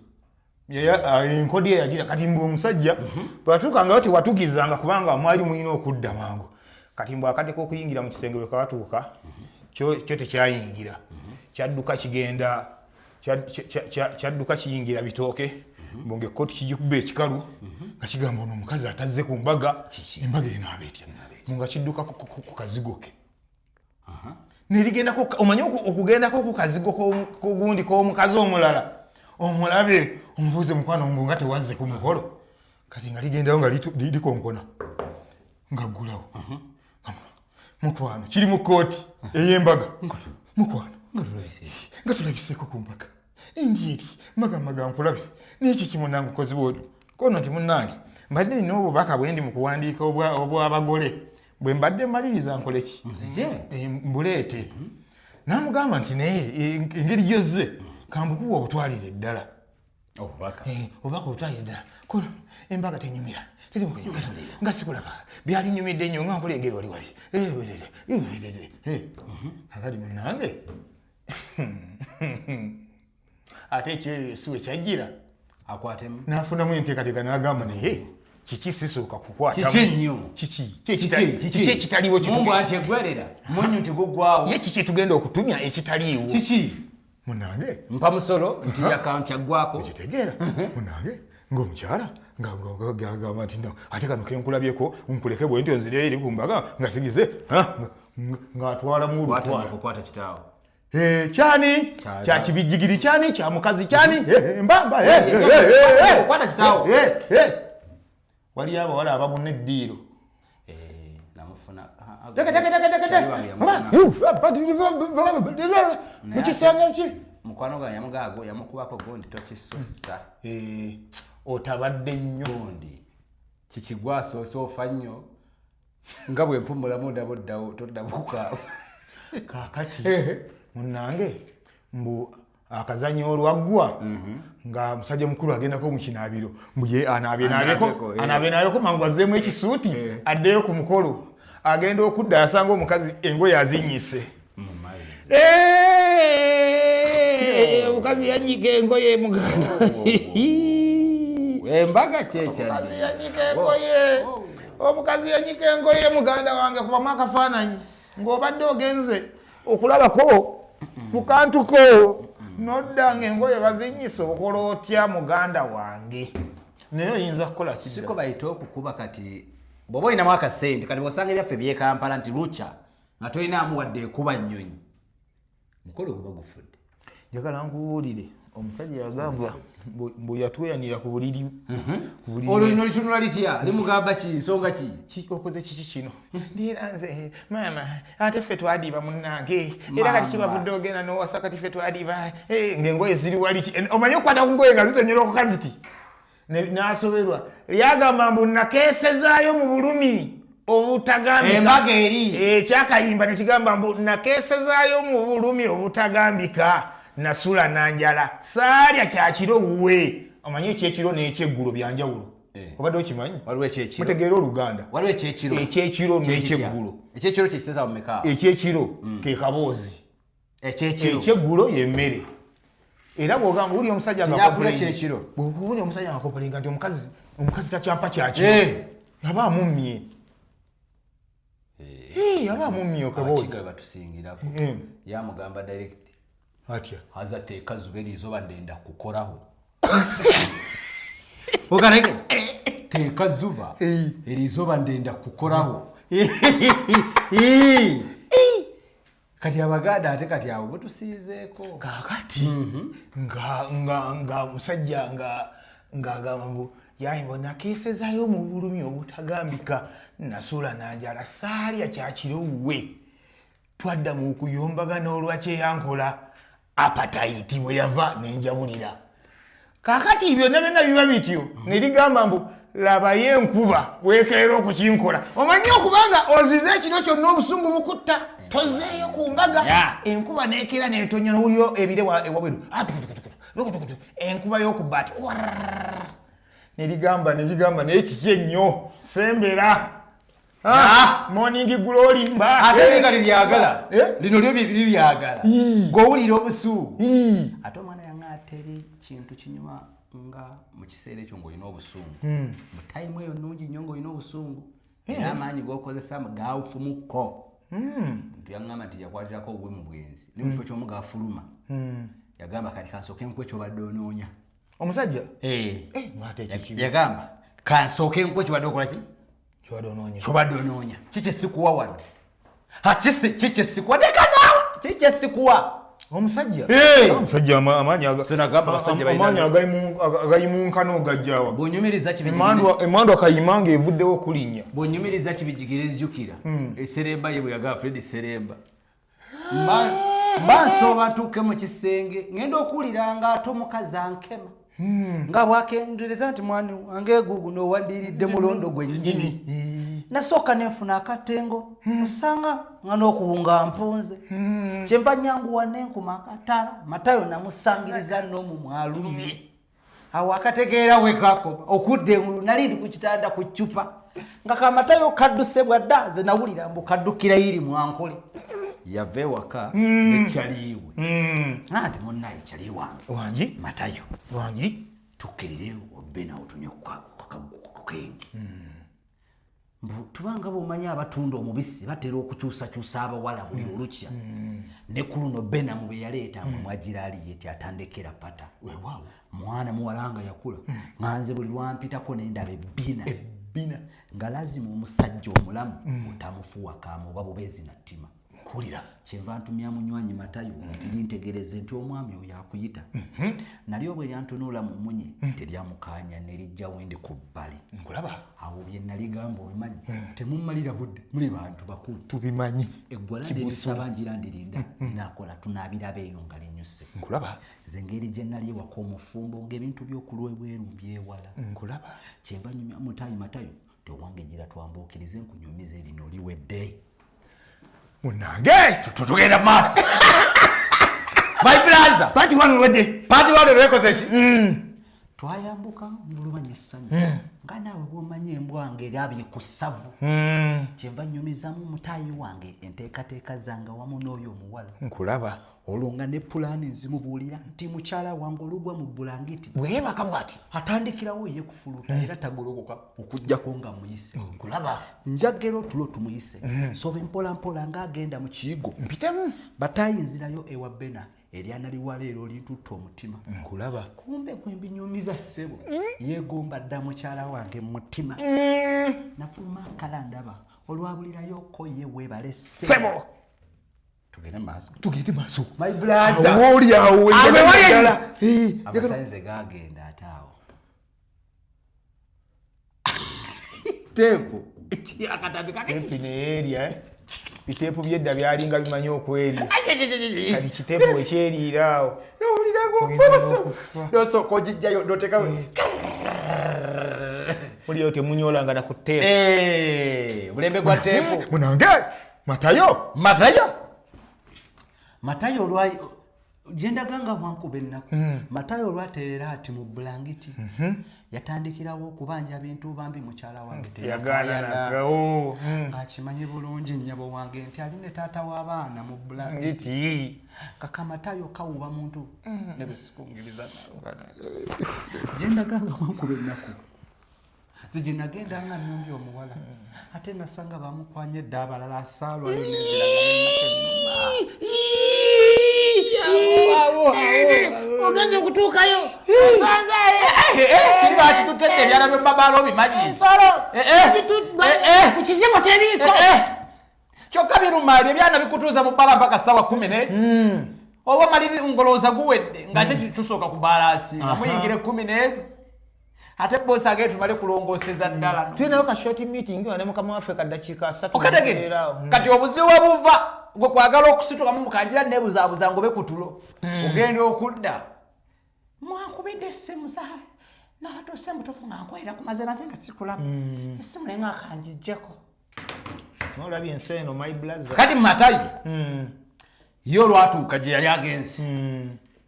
Enkodi ye yagira. Kati mbu omusajja bwatuukangayo tewatugizanga kubanga mwali mulina okudda mangu. Kati mbu akadde k'okuyingira mu kisenge bwe kawatuuka, kyo kyo tekyayingira, kyadduka kigenda, kyadduka kiyingira bitooke, mbu ng'ekkooti kigikuba ekikalu nga kigamba, ono omukazi atazze ku mbaga, embaga enaaba etya? Mbu nga kidduka ku kazigo ke nerigendako. Omanyi okugendako ku kazigo kogundi k'omukazi omulala, omulabe, omubuuze, mukwano, mbu nga tewazze ku mukolo? Kati nga ligendayo nga likonkona nga ggulawo. Mukwano, kiri mu kooti ey'embaga, mukwano, nga tulabiseeko ku mbaga, endi eri magamaga nkulabe, naye kiki munange okozi bwoti kono? Nti munnange, mbadde nina obubaka bwe ndi mu kuwandiika obw'abagole, bwe mbadde mmaliriza nkole ki? Nzije. Mbuleete. N'amugamba nti naye engeri gyozze, kambukuwa obutwalire ddala. Obubaka. Obubaka obutwalire ddala, kono embaga tenyumira, teri mukunyumira nga sikulaba. Byalinyumidde nnyo nga nkola engeri wali wali. Kakati munange, ate ekyeyo si we kyajjira. Akwatemu. N'afunamu enteekateeka n'agamba, naye kiki sisooka kukwatamu? Kiki nnyo? Kiki? Kiki? Kiki ekitaliwo? Mumbwa nti egwerera munnyu teguggwawo. Ye kiki tugenda okutumya ekitaliiwo? Kiki? Munange. Mpa musolo nti akawunti aggwako. Okitegeera, munange, ng'omukyala ngagamba nti no, ate kano kenkulabyeko nkuleke bwe ntyo nzire eri ku mbaga nga sigize ng'atwalamu watandika olutwala. Okukwata kitaawo. Kyani? Kya kibijigiri kyani? Kya mukazi kyani? Mbamba. Okwata kitaawo. Waliyo abawala ababuna eddiiro. Namufuna. Teke, teke, teke, teke, teke. Mu kisenge ki? Mukwano gwange yamugaago yamukubako gundi, tokisussa. Otabadde nnyo. Gundi kikigwa asoose ofa nnyo nga bwe mpumulamu ndaba oddawo toddamu kukaaba. Kaakati munnange, mbu akazanyo olwaggwa nga musajja mukulu agendako mu kinaabiro, mbu ye anaabye nabyeko. Anaabeko, eh. Anaabye nabyeko mangu, azzeemu ekisuuti, addeyo ku mukolo. Agenda okudda asanga omukazi engoye azinnyise. Omukazi yannyika engoye, muganda. Embaga kyekyadde. Omukazi yanyika engoye, omukazi yanyika engoye, muganda wange. Kubamu akafaananyi ng'obadde ogenze okulabako mu kantuko, nodda nga engoye bazinyisa, okola otya, muganda wange? Naye oyinza kukola ki? Siko bayite okukuba. Kati bw'oba olinamu akasente, kati bw'osanga ebyaffe byekampala nti lukya nga tolinaamu wadde ekuba nnyonyi, mukolo guba gufudde. Njagala nkubuulire, omusajja yagamba mbu yatweyanira ku buliri, ku buliri. Olwo lino litunula litya? Limugamba ki? Nsonga ki? Okoze kiki kino? Ndiera nze maama, ate ffe twadiba munnange, era kati kibavudde ogenda nowasa, kati ffe twadiba. Ng'engoye ziri wali ki? Omanyi okukwata ku ngoye nga zitonyera okukazi ti n'asoberwa. Lyagamba mbu nakeesezaayo mu bulumi obutagambika. Embaga eri. Ekyakayimba nekigamba mbu nakeesezaayo mu bulumi obutagambika, nasula nanjala, saalya kyakiro we. Omanyi ekyekiro n'ekyeggulo byanjawulo, obadde okimanyi? Waliwo ekyekiro. Mutegeera oluganda? Waliwo ekyekiro. Ekyekiro n'ekyeggulo. Ekyekiro kyekiseza mu meka? Ekyekiro ke kaboozi. Ekyekiro. Ekyeggulo yemmere. Era bwogamba wuli omusajja nga Teyakulya complain- kyekiro. Bw'owulira omusajja nga complaininga nti omukazi takyampa kyakiro, aba amummye. Aba amummye akaboozi. Abakiga batusingirako. Yamugamba direct. Atya? Haza teeka zuba eriizooba ndenda kukoraho. Ogarege teeka zuba eriizooba ndenda kukoraho. Kati abaganda ate kati abo butusinzeeko. Kakati nga musajja nga ng'agamba mbu yayimba nakeesezaayo mu bulumi obutagambika, nasula nanjala, saalya kyakiro we, twadda mu kuyombagana olwakyeyankola, appetite bwe yava nenjabulira. Kakati byonna byonna biba bityo, nerigamba mbu labayo enkuba bwekeera okukinkola. Omanyi okubanga ozize ekiro kyonna, obusungu bukutta, tozeeyo ku mbaga, enkuba nekeera netonya, nowulira ebire ewabweru. Ah, tukutukutukutu, lukutukutu, enkuba y'okubaati nerigamba nekigamba, naye kiki ennyo sembera. Ah, morning glory mba. Ate nga libyagala lino lyo libyagala gwowulira obusungu. Ate omwana yange ateri kintu kinyuma nga mu kiseera ekyo ng'olina obusungu, mu time eyo nnungi nnyo ng'olina obusungu. Era amaanyi g'okozesa gawufumuko. Muntu yaŋŋamba nti yakwatirako ogwe mu bwenzi ne mu kifo ky'omu gafuluma, yagamba, "Kati kansooke nkuwe kyobadde onoonya." Omusajja? Eh. Ng'ate ekikibi. Yagamba, "Kansooke nkuwe kyobadde okola ki?" Kyobadde onoonya. Kyobadde onoonya kikyesikuwa wano. Ha, kisi kikyesikuwa, leka naawe, kikyesikuwa. Omusajja. Eh! Omusajja amaanyi Sinagamba abasajja amaanyi agayimunkana ogajjawa? Bw'onyumiriza Emandwa kayima ng'evuddewo okulinnya. Bw'onyumiriza kibijigire, zijjukira eseremba ye bwe yagamba Fred Seremba. Mba nsooba ntuuke mu kisenge, ngenda okuwulira nga ate omukazi ankema nga bwakendereza nti, "Mwani wange, guguno owandiiridde mulondo gwe nnyini." Nasooka nenfuna akatengo, osanga nga n'okuwunga mpunze, kyenva nyanguwa nenkuma akataala. Matayo namusangiriza n'omu mwalumye awo akategeera wekakoma okudda engulu. Nali ndi ku kitanda ku ccupa nga kamatayo kadduse bwadda. Nze nawulira mbu kaddukira iri mwankole, yava ewaka nekyaliiwe anti munnaye kyali wange. Wangi? Matayo. Wangi? Tukkirire obbe nawo tunywe kukenge. Mbu tubanga bwomanyi abatunda omubisi batera okukyusakyusa abawala buli olukya, ne ku luno benamu bwe yaleeta mwe mwagira aliye ti atandekera pata mwana muwala nga yakula, nga nze buli lwampitako nendaba ebbina. Ebbina. Nga lazima omusajja omulamu otamufuwa kaama oba bubeezi na ttima. Nkuwulira. Kyenva ntumya munywanyi Matayo nti lintegereze nti omwami oyo akuyita. Nalyo bwe lyantunula mu munye teryamukanya nerijja wendi ku bbali. Nkulaba. Awo bye naligamba obimanyi, temummalira budde, muli bantu bakulu. Tubimanyi. Eggwala Kibusu. ndirisaba ngira ndirinda nakola tunaabiraba eyo nga linyuse. Nkulaba. Nze engeri gye nali ewaka omufumbo ng'ebintu by'okulwa ebweru mbyewala. Nkulaba. Kyenva nyumya mutayi Matayo teowange gira twambuukirize nkunyumize lino liwedde. Munange. Tugenda maaso, my brother. Part one olwedde. Part one olwekoze ki? Twayambuka mulumanya essanyu nga naawe bw'omanyi embwa nga erabye ku ssavu. Kyenva nnyumizamu mutaayi wange enteekateeka zange wamu n'oyo omuwala. Nkulaba. Olwo nga ne pulaani nzimubuulira nti mukyala wange olugwa mu bulangiti bweyebaka bwati atandikirawo ye kufuluta era tagolokoka okugjako nga muyise. Nkulaba. Njagera otulo tumuyise sobe mpolampola ng'agenda mu kiyigo. Mpitemu. Batayinzirayo ewa Bena eryana liwala ero lintutta omutima. Nkulaba. Kumbe gwe mbinyumiza ssebo yeegomba dda mukyala wange mu mutima. Nafuluma akala ndaba olwabulirayoko ye weebale ssebo. Ssebo. Tugende maaso. Tugende maaso. My brother. Awo oli awo. Awo wali. Njagala. Abasanze gagenda ate awo teepu akatambi. Teepu neyeerya, eh? Biteepu byedda byalinga bimanyi okwerya, kati kiteepu wekyeriira awo. Nosooka ogijjayo notekawo. Muliyo temunyolanga na ku teepu. Mulembe gwa teepu. Munange Matayo. Matayo, Matayo olwa gyendaga nga bwankuba ennaku. Matayo olwaterera ati mu bulangiti yatandikirawo okubanja bintu bambi mukyala wange. Teyagaananagawo. Ng'akimanyi bulungi nnyabo wange nti ali ne taata w'abaana mu bulangiti. Ngiti. Kaka Matayo kawuba muntu ne bwesikungiriza nawe gyendaga nga wankuba ennaku. Nze gye nagenda nga nnyumbi omuwala ate nasanga bamukwanye edda abalala asaalwayo nenziraga n'ennaku ennuma. Ogenza okutuukayo. Kiri bakitutedde ebyala by'omubabaala obimanyi. Ensolo ku kizigo teriiko. Kyokka biruma ebyo ebyana bikutuuza mu bbala mpaka ssaawa 10 n'eki oba omaliri ngolowooza guwedde ng'ate tusooka ku balansi nga muyingira 10 n'ezi ate boosi agee tumale kulongooseza ddala no. Tulinayo ka short meeting ne mukama waffe ka ddakiika 30. Okategedde? Mubeeraawo. Kati obuzibu bwe buva gwe kwagala okusitukamu mukanjira nebuzaabuza ngobe ku tulo ogenda okudda mwankubidde essimu za nabatuuse mutuufu nga nkolera ku mazemaze nga sikulaba essimu naye nga kanjijjeko. Nolabye ensi eno, my brother. Kati Matayo ye olwatuuka gye yali agenze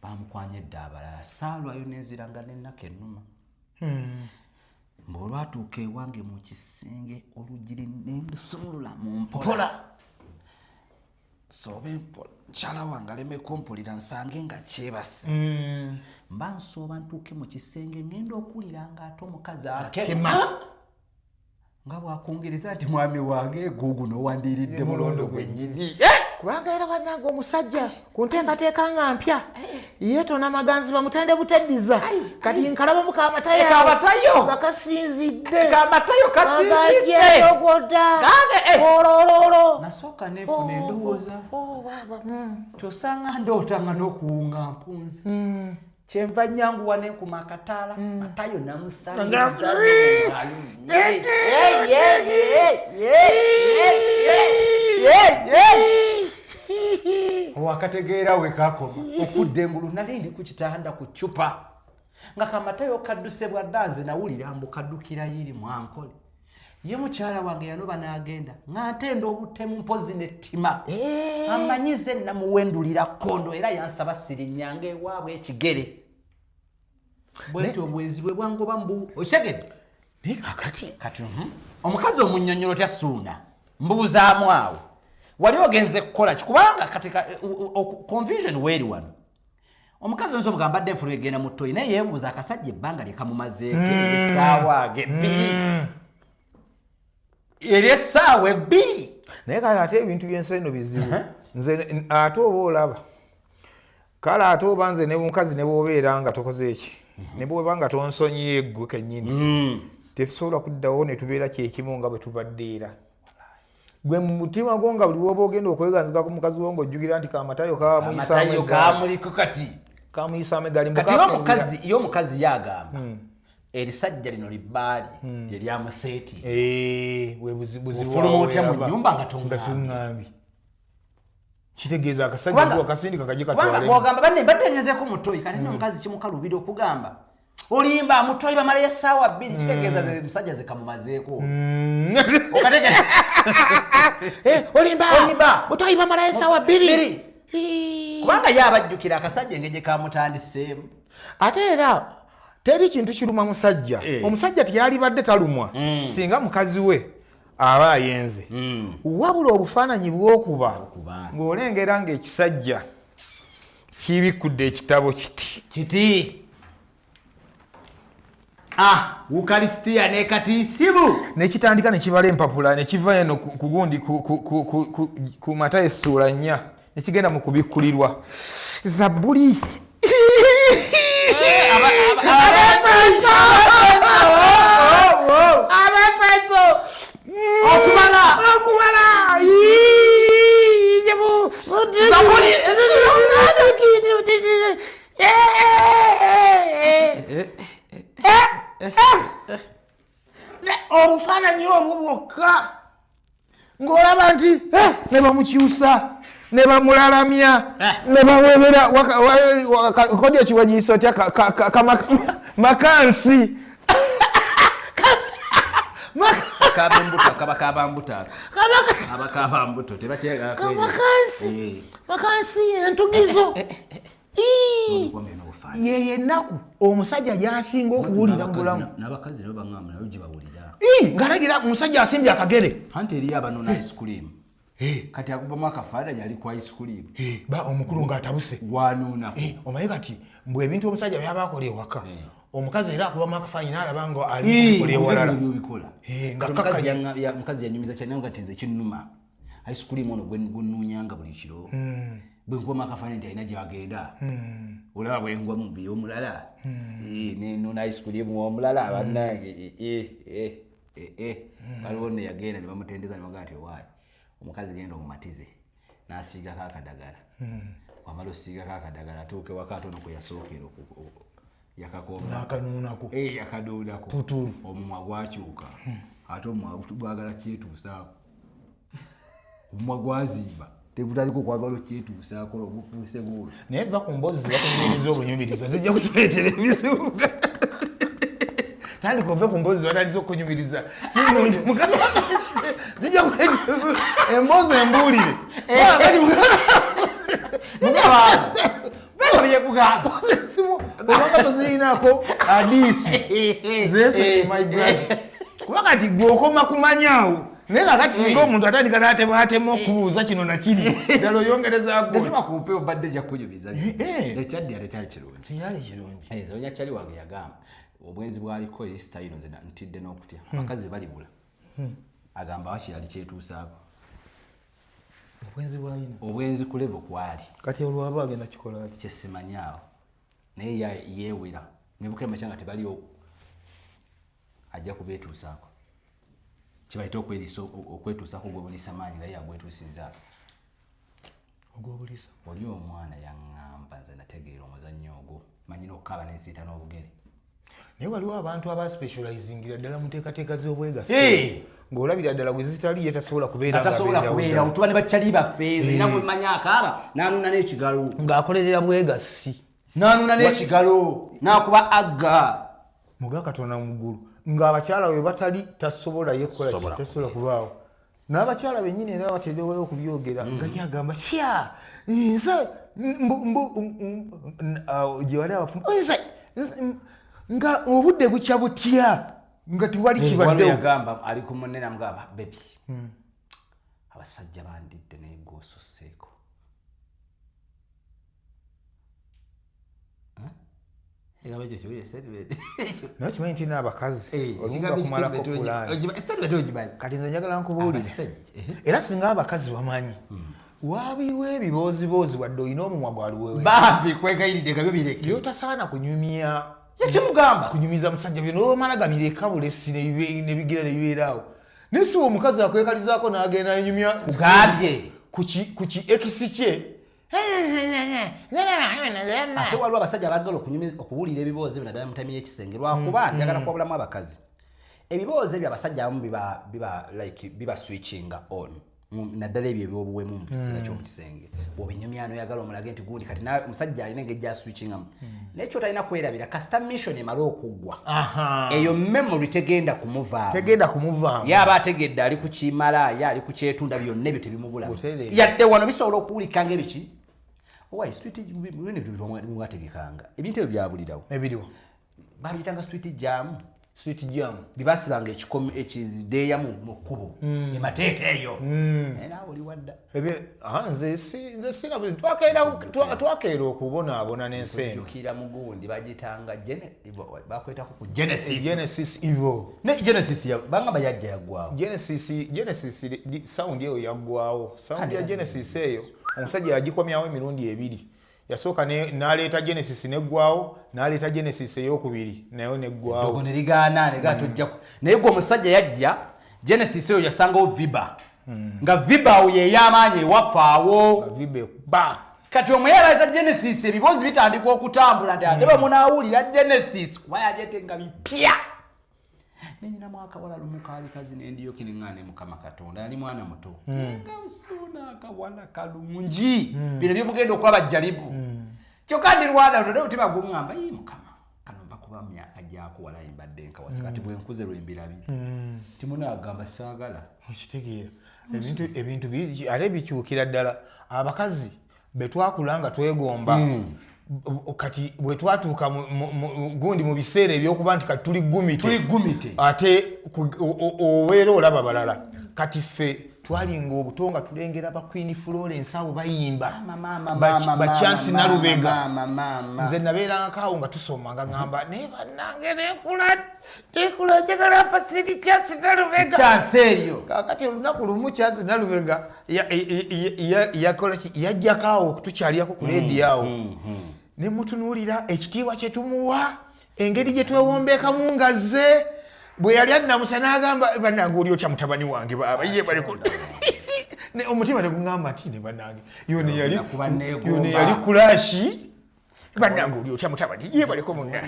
bamukwanya edda abalala saalwayo nenziranga n'ennaku ennuma. Ng'olwatuuka ewange mu kisenge olugiri nendusumulula mu mpola soobe mpola mukyala wange aleme kumpulira nsange nga kyebase. Mba nsooba ntuuke mu kisenge ngenda okuwulira nga ate omukazi akema. Nga bwakungereza nti mwami wange gugu nowandiiridde mulondo gwennyini. Kubanga era bannange omusajja ku nteekateeka nga mpya yeetona maganzi bamutende buteddiza, kati nkalabamu kamatayo. Kamatayo! Nga kasinzidde. Kamatayo kasinzidde. Agajeyogoda. Gange, eh. Olololo. Nasooka neefuna endowooza Oh, baba. Tosanga ndootanga n'okuwunga mpunze, kyenva nyanguwa nenkuma akataala, matayo namusangiza. Wakategeera wekakoma okudda engulu, nali ndi ku kitanda ku cupa nga kamatayo kadduse bwadda, nze nawulira mbu kaddukira yiri mwankole. Ye mukyala wange yanoba n'agenda nga ntenda obutemu mpozi nettima, amanyize namuwendulira kondo, era yansaba sirinyanga ewaabwe ekigere bwetyo obwenzi bwe bwangoba mbu okitegedde. Naye kakati Kati omukazi omunnyonnyola otya? Suuna, mbuuzaamu awo, wali ogenze kukola ki? Kubanga kati confusion weeri wano. Omukazi oyinza omugamba mbadde nfulu egenda mu toyi, naye yeebuuza akasajja ebbanga lye kamumazeeko essaawa ge 2, eri essaawa 2. Naye kale ate ebintu byensi eno bizibu. Nze ate oba olaba kale ate oba nze ne mukazi ne bwobeera nga tokoze eki, ne bwoba nga tonsonyiye ggwe kennyini, tetusobola kuddawo ne tubeera kyekimu nga bwe tubadde. Era gwe mu mutima gwo nga buli woba ogenda okweganzika ku mukazi wo ng'ojjukira nti kamatayo kamuyisaamu amatayo eggaali. Kamuliko kati. Kamuyisaamu eggaali mbu Kati ye kafumbira. omukazi yagamba erisajja lino libbaali lyeryamuseeti. Eh, we buzibu Ofuluma awo otya mu weraba. nnyumba nga Nga toŋŋambye? toŋŋambye, kitegeeza akasajja gwe akasindika kajje Kubanga katwalemu. bwogamba banne mbadde ngezeeko mutoyi, kati nno omukazi kimukalubira okugamba olimba mutoyi bamalayo essaawa 2, kitegeeza ze musajja ze kamumazeeko. Okategera? Eh, olimba. Olimba. Mutoyi bamalayo essaawa 2. 2. Kubanga ye abajjukira akasajja engeri gye kamutandiseemu. Ate era teri kintu kiruma musajja. Omusajja teyalibadde talumwa singa mukazi we aba ayenze, wabula obufaananyi bwokuba ng'olengera ng'ekisajja kibikkudde ekitabo kiti kiti, ah, ukalisitiya nekatiisimu. Nekitandika nekibala empapula, nekiva eno ku gundi ku Matayo essuula 4, nekigenda mu Kubikkulirwa, Zabbuli, Abefeso, Okubala. Okubala. Zabbuli. Obufaananyi obwo bwokka ng'olaba nti ne bamukyusa ne bamulalamya ne bawebera kodi ekiwagiisa otya makansi. Kabembuto kaba kabambuto, aba kabambuto tebakyagala. Kamakansi, makansi entugizo. Ii. Yeyo ennaku omusajja gyasinga okuwulira mu bulamu. N'abakazi nabo baŋŋamba nabo gye bawulira. Ii, ng'alagira omusajja asimbye akagere. Anti eriyo abanona ice cream, kati akubamu akafaananyi ali ku ice cream. Ba omukulu ng'atabuse. Gwanuuna. Omanyi kati mbwe ebintu omusajja byaba akola ewaka, omukazi era akubamu akafaananyi n'alaba nga ali kubikola ewalala. Byobikola. Nga Kati omukazi kakkanya. Mukazi yanyumiza kyananga nti nze kinnuma, ice cream ono gwennuunyanga buli kiro, bwe nkubamu akafaananyi nti alina gyagenda, olaba bwengwa mubi omulala. Nenuna ice cream omulala bannange. Waliwo nno yagenda ne bamutendeza ne bagamba nti owaayi omukazi genda omumatize n'asiigako akadagala. Wamala osiigako akadagala, atuuke waka ate ono kwe yasookera yakakomba. N'akanuunako. Yakanuunako. Putulu. Omumwa gwakyuka, ate omumwa gwagala kyetuusaako, omumwa gwazimba tegutaliko okwagala okyetuusaako, olwo gufuuse guulo. Naye va ku mboozi zibakunyumiriza obunyumiriza, zijja kutuleetera ebizibu. Tandika ove ku mboozi zibatandise okunyumiriza, si nnungi muganda, zijja kuleetera emboozi embuulire. Kati Bano byekugamba. Obanga tozirinaako adiisi zeesonyi, my brother, kuba kati gwe okoma kumanyaawo, naye kakati singa omuntu atandika n'atemaatema okubuuza kino nakiri ddala oyongerezaako. Tetuba ku mpewo, badde jja kunyumiza ekyaddi ate kyali kirungi. Kyali kirungi. Nze onyakyali wange yagamba obwenzi bwaliko eri sitayiro, nze ntidde n'okutya abakazi be balibula. Agamba waki yali kyetuusaako. Obwenzi bwalina. Obwenzi ku level kwali. Kati olwaba agenda kikola ati? Kyesimanyi awo. Naye yeewera. Nebukira makya nga tebaliwo ajja kubeetuusaako. Kibayita okweriisa okwetuusaako gw'obuliisa maanyi nga ye agwetuusizzaako. Ogw'obuliisa. Oli omwana yaŋŋamba nze nategeera omuzannyo ogwo. Manyi n'okukaaba n'ensiita n'obugere. Naye waliwo abantu abaspecializingira ddala mu nteekateeka z'obwegassi. Hey! Ng'olabira ddala gwe zitali ye tasobola kubeera Tasobola kubeera tuba ne bakyali baffe nze nina bwe akaaba n'anuuna n'ekigalo. Ng'akolerera bwegassi. N'anuuna n'ekigalo n'akuba agga. Muga Katonda mu ggulu ng'abakyala we batali tasobola ye kukola ki tasobola kubaawo. N'abakyala bennyini era bateerewo okubyogera nga ye agamba sya nze gye wali abafumbo nze nga obudde bukya butya nga tewali kibaddewo. Yagamba ali ku munne namugamba baby abasajja bandidde naye gwe osusseeko. Naye kimanyi nti n'abakazi olumu bakumalako pulaani. Kati nze njagala nkubuulire era singa abakazi bamanyi wabiwo ebibooziboozi wadde olina omumwa gwaluwewe bambi kwegayiridde nga byo bireke byotasaana kunyumya yekimugamba kunyumiza musajja byo nomala gabireka bulesi nebigira nebibeeraawo naye si omukazi akwekalizaako n'agenda anyumya kugambye ku ki ekisi kye. Ate waliwo abasajja abaagala okuwulira ebiboozi ebyo naddala mu tayimi y'ekisenge lwakuba njagala kuwabulamu abakazi. Ebiboozi ebyo abasajja abamu biba switchinga on naddala ebyo ebyobuwemu mu kiseera ky'omukisenge bw'obinyumya n'oyagala omulage nti gundi kati omusajja alina engeri gy'aswitchingamu naye kyotalina kwerabira kasita mission emala okuggwa eyo memory tegenda kumuvaamu yaaba ategedde ali ku kimalaaya ali ku kyetunda byonna ebyo tebimubulamu yadde wano bisobola okuwulika ng'ebiki owayi street mwategekanga ebintu ebyo byabulirawo ebiriwo babiyitanga street jam. Street jam bibasibanga ekikomi ekideeya mu kkubo emateeka eyo naye naawe oli wadda. Nze sina twakeera okubonaabona n'ensi eno. Jjukira mugundi bagitanga bakwetako ku Genesis. Genesis Evil. Ne Genesis bangamba yajja yaggwawo. Genesis sound eyo yaggwawo. Sound ya Genesis eyo omusajja yagikomyawo emirundi ebiri. Yasooka n'aleeta Genesis neggwawo n'aleeta Genesis eyokubiri nayo neggwawo. Dogo ne ligaana ne tojja naye gwe omusajja yajja Genesis eyo yasangawo Viba. Nga Viba awo ye y'amaanyi ewaffe awo. Viba ba. Kati omuyala aleeta Genesis ebiboozi bitandika okutambula nti ate bwe munaawulira Genesis kuba yajetenga bipya. Nenyinamu akawala lumu kaali kazi nendiyoki neŋŋaane Mukama Katonda yali mwana muto. Nga nsuuna akawala kalungi. Bino byemugenda okulaba jjalibu. Kyokka ndi Rwanda otode omutima guŋŋamba yi Mukama kano mbakuba myaka gyako walayi mbadde nkawasa kati bwe nkuze lwe mbirabye. Timunaagamba saagala. Okitegeera ebintu ate bikyukira ddala abakazi be twakula nga twegomba kati bwe twatuuka gundi mu biseera ebyokuba nti kati tuli gumite ate obeera olaba balala kati ffe twalinga obuto nga tulengera ba Queen Florence abo bayimba Bachansi Nalubega nze nabeerangako awo nga tusoma nga ŋŋamba naye bannange nekula njagala mpasiri Chansi Nalubega Chansi eryo kakati olunaku lumu Chansi Nalubega yakola ki yajjako awo okutukyalirako ku leediyo awo ne mutunuulira ekitiibwa kye tumuwa engeri gye twewombeekamu nga zze bwe yali annamusa n'agamba bannange oli otya mutabani wange baaba ye baliko omutima ne guŋŋamba nti ne bannange yone yali kulashi bannange oli otya mutabani ye baliko munna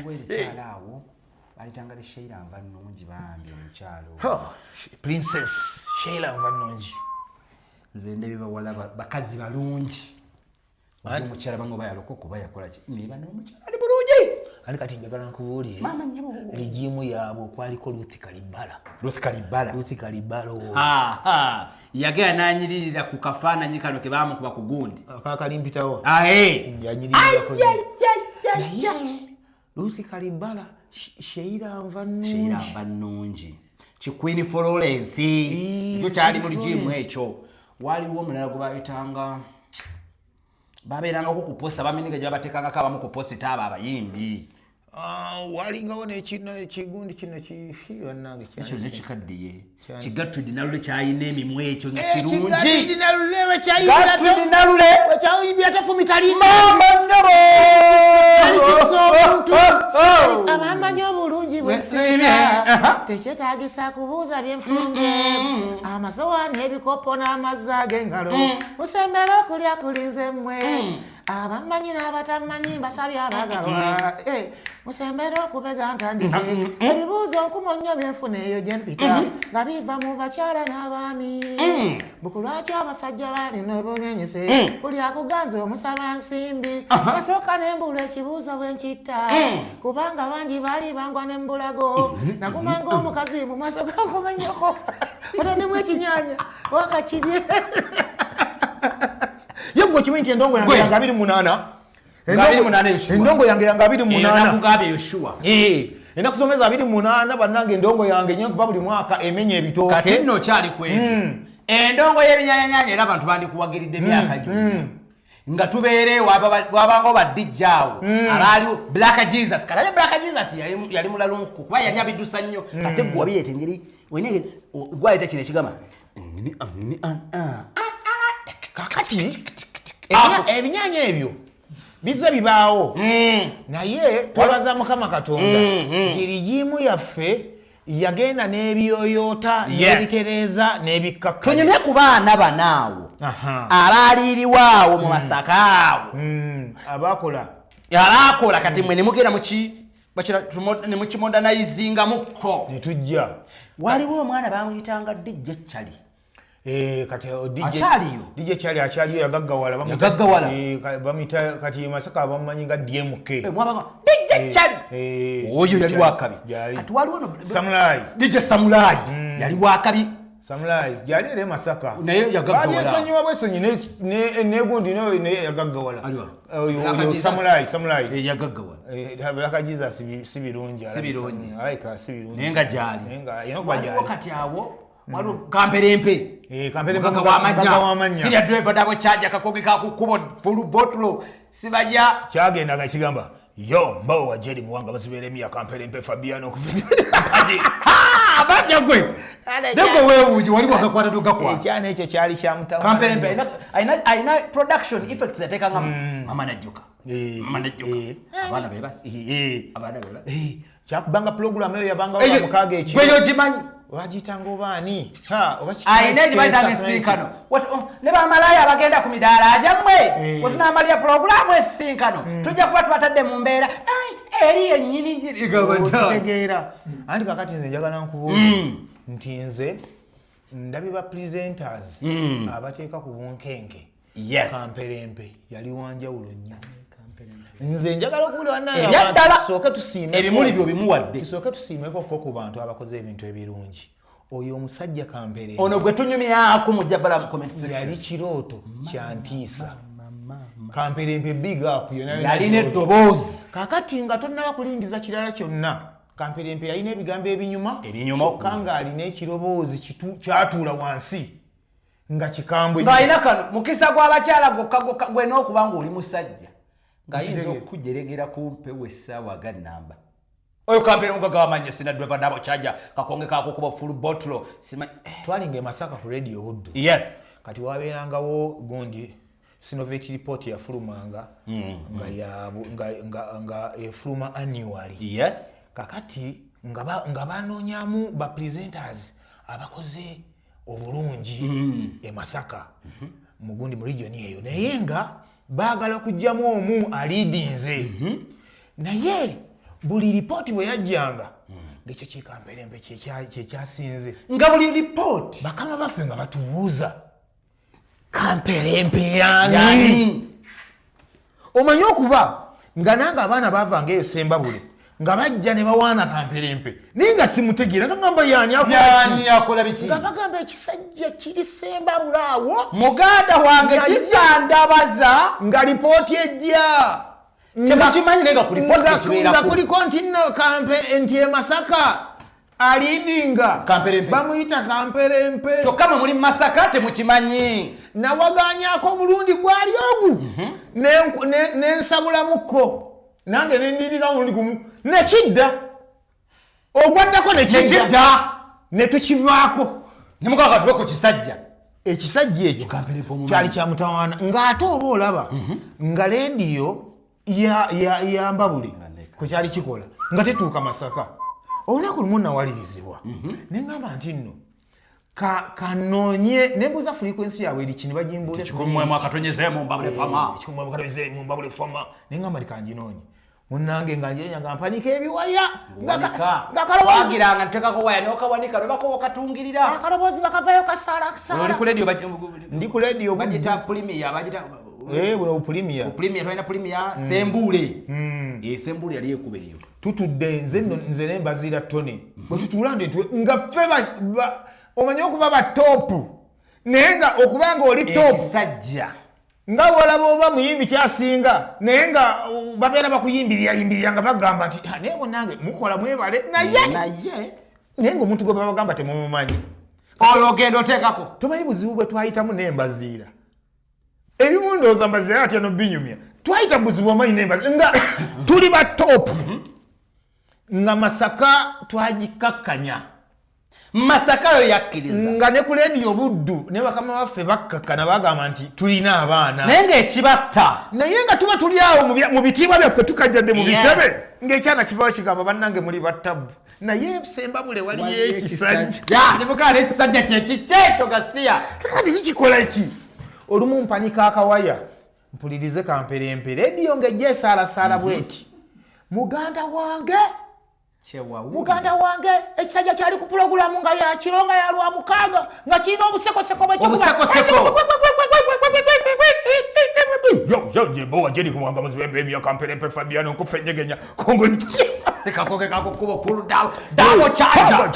balitanga le Sheila nva nnungi bambi omukyalo Princess Sheila nva nnungi nze ndabye bawala bakazi balungi omukyala bango bayalokoko bayakola ki niba n'omukyala ali bulungi ani kati njagala nkubuulire ligimu yaabwe okwaliko Ruth Kalibala. Ruth Kalibala. Ruth Kalibala owo. Yagenda n'anyiririra ku kafaananyi kano ke baamukuba ku gundi. Akakalimpitawo. Aye. Yanyiririrako. Naye Ruth Kalibala Sheila nva nnungi. Sheila nva nnungi. Ki Queen Florence. Ekyo kyali mu ligimu ekyo. Waliwo omulala gwe bayitanga babeerangako ku posta baminiga gye babateekangako abamu ku posita abo abayimbi. Ah, walingawo nekino ekigundi kino kiwanange Ekyo nekikaddiye kigattudi nalule kyalina emimwa ekyo nga Eh, kirungi. Nalule. Gattudi Nalule. Wekyayimbira tafumita Mama nnyabo! Alikisa omuntu. Oh, oh. Abamanyi obulungi Bwensiimye. bwensiimye tekyetagisa kubuuza byenfumbye, amasowaani, ebikopo n'amazzi ag'engalo. Musembere okulya kulinze mmwe. Abamanyi n'abatamanyi mbasabye abagalwa. Eh, musembere okubega ntandise. Ebibuuzo nkumu nnyo byenfuna eyo gye mpita nga biva mu bakyala n'abaami. Buku lwaki abasajja balina obunyenyese? Buli akuganza omusaba nsimbi. Nasooka nembula ekibuuzo bwe nkitta, kubanga bangi baali bangwa nembulago. Nagumanga omukazi mu maaso gakomanyoko otaddemu ekinyanya wakakirye. Ye gwe okimanyi nti endongo yange Gwe. yange 28? Nga 28 enshuwa. Endongo yange yange 28. Nakugambye Yoshua. Ennaku z'omwezi 28. Bannange, endongo yange nyo kuba buli mwaka emenya ebitooke. Kati nno okyali ku ebyo, endongo y'ebinyanyanyanya, era abantu bandikuwagiridde emyaka gyonna nga tubeere wabangawo badijja awo abaaliwo Black Jesus. Kati ate Black Jesus yali mulalunku kuba yali abiddusa nnyo. Kate gwe wabireeta engeri olina engeri gwaleeta kino ekigamba. Kakati ebinyanya ebyo bizze bibaawo, naye twebaza Mukama Katonda nti regime yaffe yagenda n'ebyoyoota n'ebitereeza n'ebikkakkanya. Tunyumye ku baana banaawo abaaliiriwo awo mu Masaka awo. Abakola. Abakola. Kati mwe nemugenda muki ne mukimodernizingamukko. Netujja. Waliwo omwana bamuyitanga DJ Chali. Eh, kati oh, DJ Akyaliyo? DJ Chali akyaliyo, yagaggawala. Yagaggawala. Eh, bamuyita kati Masaka bamumanyi nga DMK. Eh, mwabanga DJ Chali. Oyo yali wakabi. Kati waliwo no Samurai. DJ Samurai yali wakabi. Samurai gyali era e Masaka. Naye yagaggawala. Babyesonyiwa bwesonyi negundi naye yagaggawala. Aliwa? Oyo Black oyo Jesus. Samurai, Samurai. Eh, yagaggawala. Eh, Black Jesus si birungi. Si birungi. Alabika si birungi. Naye nga gyali. Naye nga alina okuba Waliwo gyali. kati awo waliwo Kamperempe. Eh, Kamperempe. Mugagga Mugagga w'amannya. Sirya driver double charger kakoge ka ku kkubo full bottle sibajja. Kyagendaga kigamba yo mbawo wa Jerry Muwanga bazibeera emiya Kamperempe Fabiano. Abajja gwe negwe weewuunye wali wagakwata togakwata. Ekyana ekyo kyali kyamutawa. Kamperempe alina production effects yateekanga mama najjuka, mama najjuka, abaana bebasi, abaana bebasi. Kyakubanga pulogulamu eyo yabanga Eyo, mukaaga ekiro. Gwe yogimanyi. Bagiyitanga obaani? Oba Alina egibayitanga ensinkano. Oh, ne bamalaaya abagenda ku midaala gyammwe, wetunaamalira pulogulaamu esisinkano tujja kuba tubatadde mu mbeera. Ai, eri yennyini nyini. Okitegeera anti kakati nze njagala nkubuuza nti nze ndabye ba presenters abateeka ku bunkenke. Kamperempe yali wanjawulo nnyo. Nze njagala okuwulira bannaye Ebyaddala, abantu, tusooke tusiimeko- ebimuli byo bimuwadde. Tusooke tusiimeko ko ku bantu abakoze ebintu ebirungi. Oyo omusajja Kamperempe Ono gwe tunyumyako mujja bala mu comment section. Yali kirooto kyantiisa. Kamperempe, big up. Yonna yonna. Yalina eddoboozi. Kakati nga tonnaba kulingiza kirala kyonna, Kamperempe yalina ebigambo ebinyuma. Ebinyuma. Kyokka ng'alina ekiroboozi kyatuula wansi nga kikambwe. Ng'alina kano mukisa gw'abakyala gwokka gwokka gwe n'okuba ng'oli musajja ng'ayinza Ekitegeera. okukujeregera ku mpewo essaawa ga nnamba. Oyo Kampere mugaga wamanya sina driver double charger kakonge kakukuba full bottle sima. Twalinga e Masaka ku Radio Buddu. Kati wabeerangawo gundi Synovate report yafulumanga nga nga efuluma annually. Kakati nga banoonyamu ba presenters abakoze obulungi e Masaka mugundi mu region eyo, naye nga baagala kugyamu omu aliidinze. Naye buli ripooti bwe yajjanga ngekyo kikamperempe kyekyasinze. Nga buli ripooti bakama baffe nga batubuuza, Kamperempe yani? Yani? Omanyi okuba nga nange abaana bavanga eyo Sembabule nga bajja ne bawaana Kamperempe, naye nga simutegeera, nga ngamba yani akola ki? Yani akola biki? Nga bagamba ekisajja kiri Sembabule awo. Muganda wange kisandabaza. Nga lipooti ejja. Temukimanyi naye nga ku lipooti Nga ekibeerako. kuliko nti nno Kampe nti e Masaka alidinga Kamperempe. Bamuyita Kamperempe. Kyokka mwe muli mu Masaka temukimanyi. Nawaganyako omulundi gwali ogu nensabulamuko nange nendindika omulundi gumu. Nekidda ogwaddako nekidda netukivaako nemukaga tuve ku kisajja. Ekisajja ekyo kyali kyamutawaana, ng'ate oba olaba nga lediyo ya Mbabule kwe kyali kikola nga tetuuka Masaka. Olunaku lumu nawalirizibwa neŋŋamba nti nno kanoonye nembuuza frequency yaabwe eri kini bagimbuule 101.5 Mbabule Fama, neŋŋamba nti kanjinoonye munnange nga njenya nga mpanika ebiwaya ngakawagiranga ntekako waya nokawanika lwebako okatungirira akaloboozi nga kavayo kasaala. Oli ku radio? Ndi ku radio. Bagita Premier, bagita Buno Premier. Premier, twalina Premier Sembule. Sembule yali ekuba eyo. Tutudde nze nno nze nembaziira Tony bwe tutuula nti nga ffe omanyi okuba ba top, naye nga okuba nga oli top ekisajja nga bwolaba oba muyimbi kyasinga, naye nga babeera bakuyimbirira yimbirira nga bagamba nti "Ah, naye bonnange mukola mwebale," naye naye naye nga omuntu gwe babagamba temumumanyi. Olwo ogenda oteekako. Tomanyi buzibu bwe twayitamu n'embaziira. Ebimu ndowooza mbaziira atya nobinyumya. Twayita mu buzibu omanyi n'embaziira nga tuli ba top, nga Masaka twagikakkanya. Masaka yo yakkiriza. Nga ne ku lediyo Buddu ne bakama baffe bakkakkana, bagamba nti tulina abaana. Naye ng'ekibatta Naye nga tuba tuli awo mu bitiibwa byaffe tukajjadde mu bitebe, ng'ekyana kivaayo kigamba, "Bannange muli battabu, naye Sembabule waliyo ekisajja." Nemukaa n'ekisajja kyekikyeto gasiya. Kati kikikola ki? Olumu mpanika akawaya mpulirize kamperempe rediyo ng'ejja esaalasaala bweti, "Muganda wange, muganda wange, ekisajja kyali ku pulogulamu nga yakiro nga ya Lwamukaaga nga kirina obusekoseko." Obusekoseko. Bwekikuba jerikumwanga muziwembe ebyakamperempe Fabiano nkufenyegenya kongoli. Kakoke kakukuba pulu dabo chaja.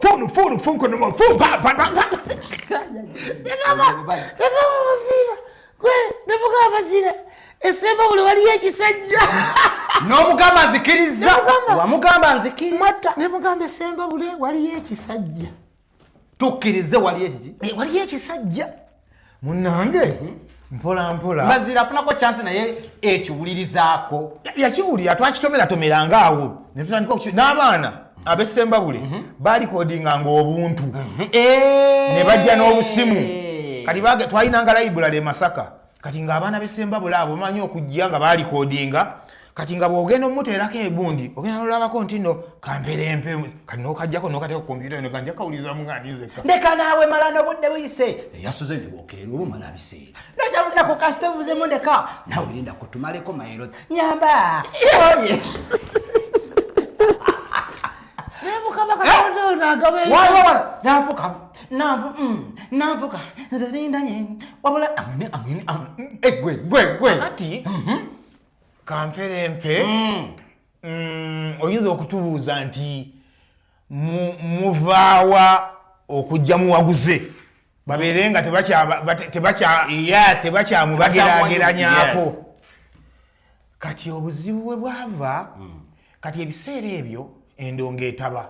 Funu funu funko no fu pa pa pa pa. Negamba muzira gwe, nemugamba mazira esemba buli waliyo ekisajja. N'omugamba nzikiriza. Nemugamba. Wamugamba nzikiriza. Nemugamba esemba buli waliyo ekisajja. Tukkirize wali ekiki. Waliyo ekisajja munnange, mpola mpola. Mazira afunako chance naye ekiwulirizaako. Yakiwulira, twakitomeratomeranga awo netutandika n'abaana ab'Essembabule balikodinganga obuntu ne bajja n'obusimu. Kati twalinanga library e Masaka, kati ng'abaana b'Essembabule abo bamanyi okujja nga balikodinga. Kati nga bw'ogenda omuteerako egundi, ogenda nolabako nti no kamperempe, kati nokajjako nokateeka ku kompyuta yo neganja kawulirizamu nga ndinzekka. Ndeka naawe, mala n'obudde buyise eyasuze ne bwokeera obumala biseera naja lunaku kasita ovuzemu. Ndeka naawe, linda kutumaleko mayiro nyamba oye. Naye Mukama Katonda ono agaba. Waliwo nanfuka nanfuka nze bindanye wabula amene amene egwe gwe gwe. Kati kamperempe, oyinza okutubuuza nti muvaawa okujja muwaguze babeere nga tebakyamubageraageranyako? Kati obuzibu bwe bwava, kati ebiseera ebyo endongo etaba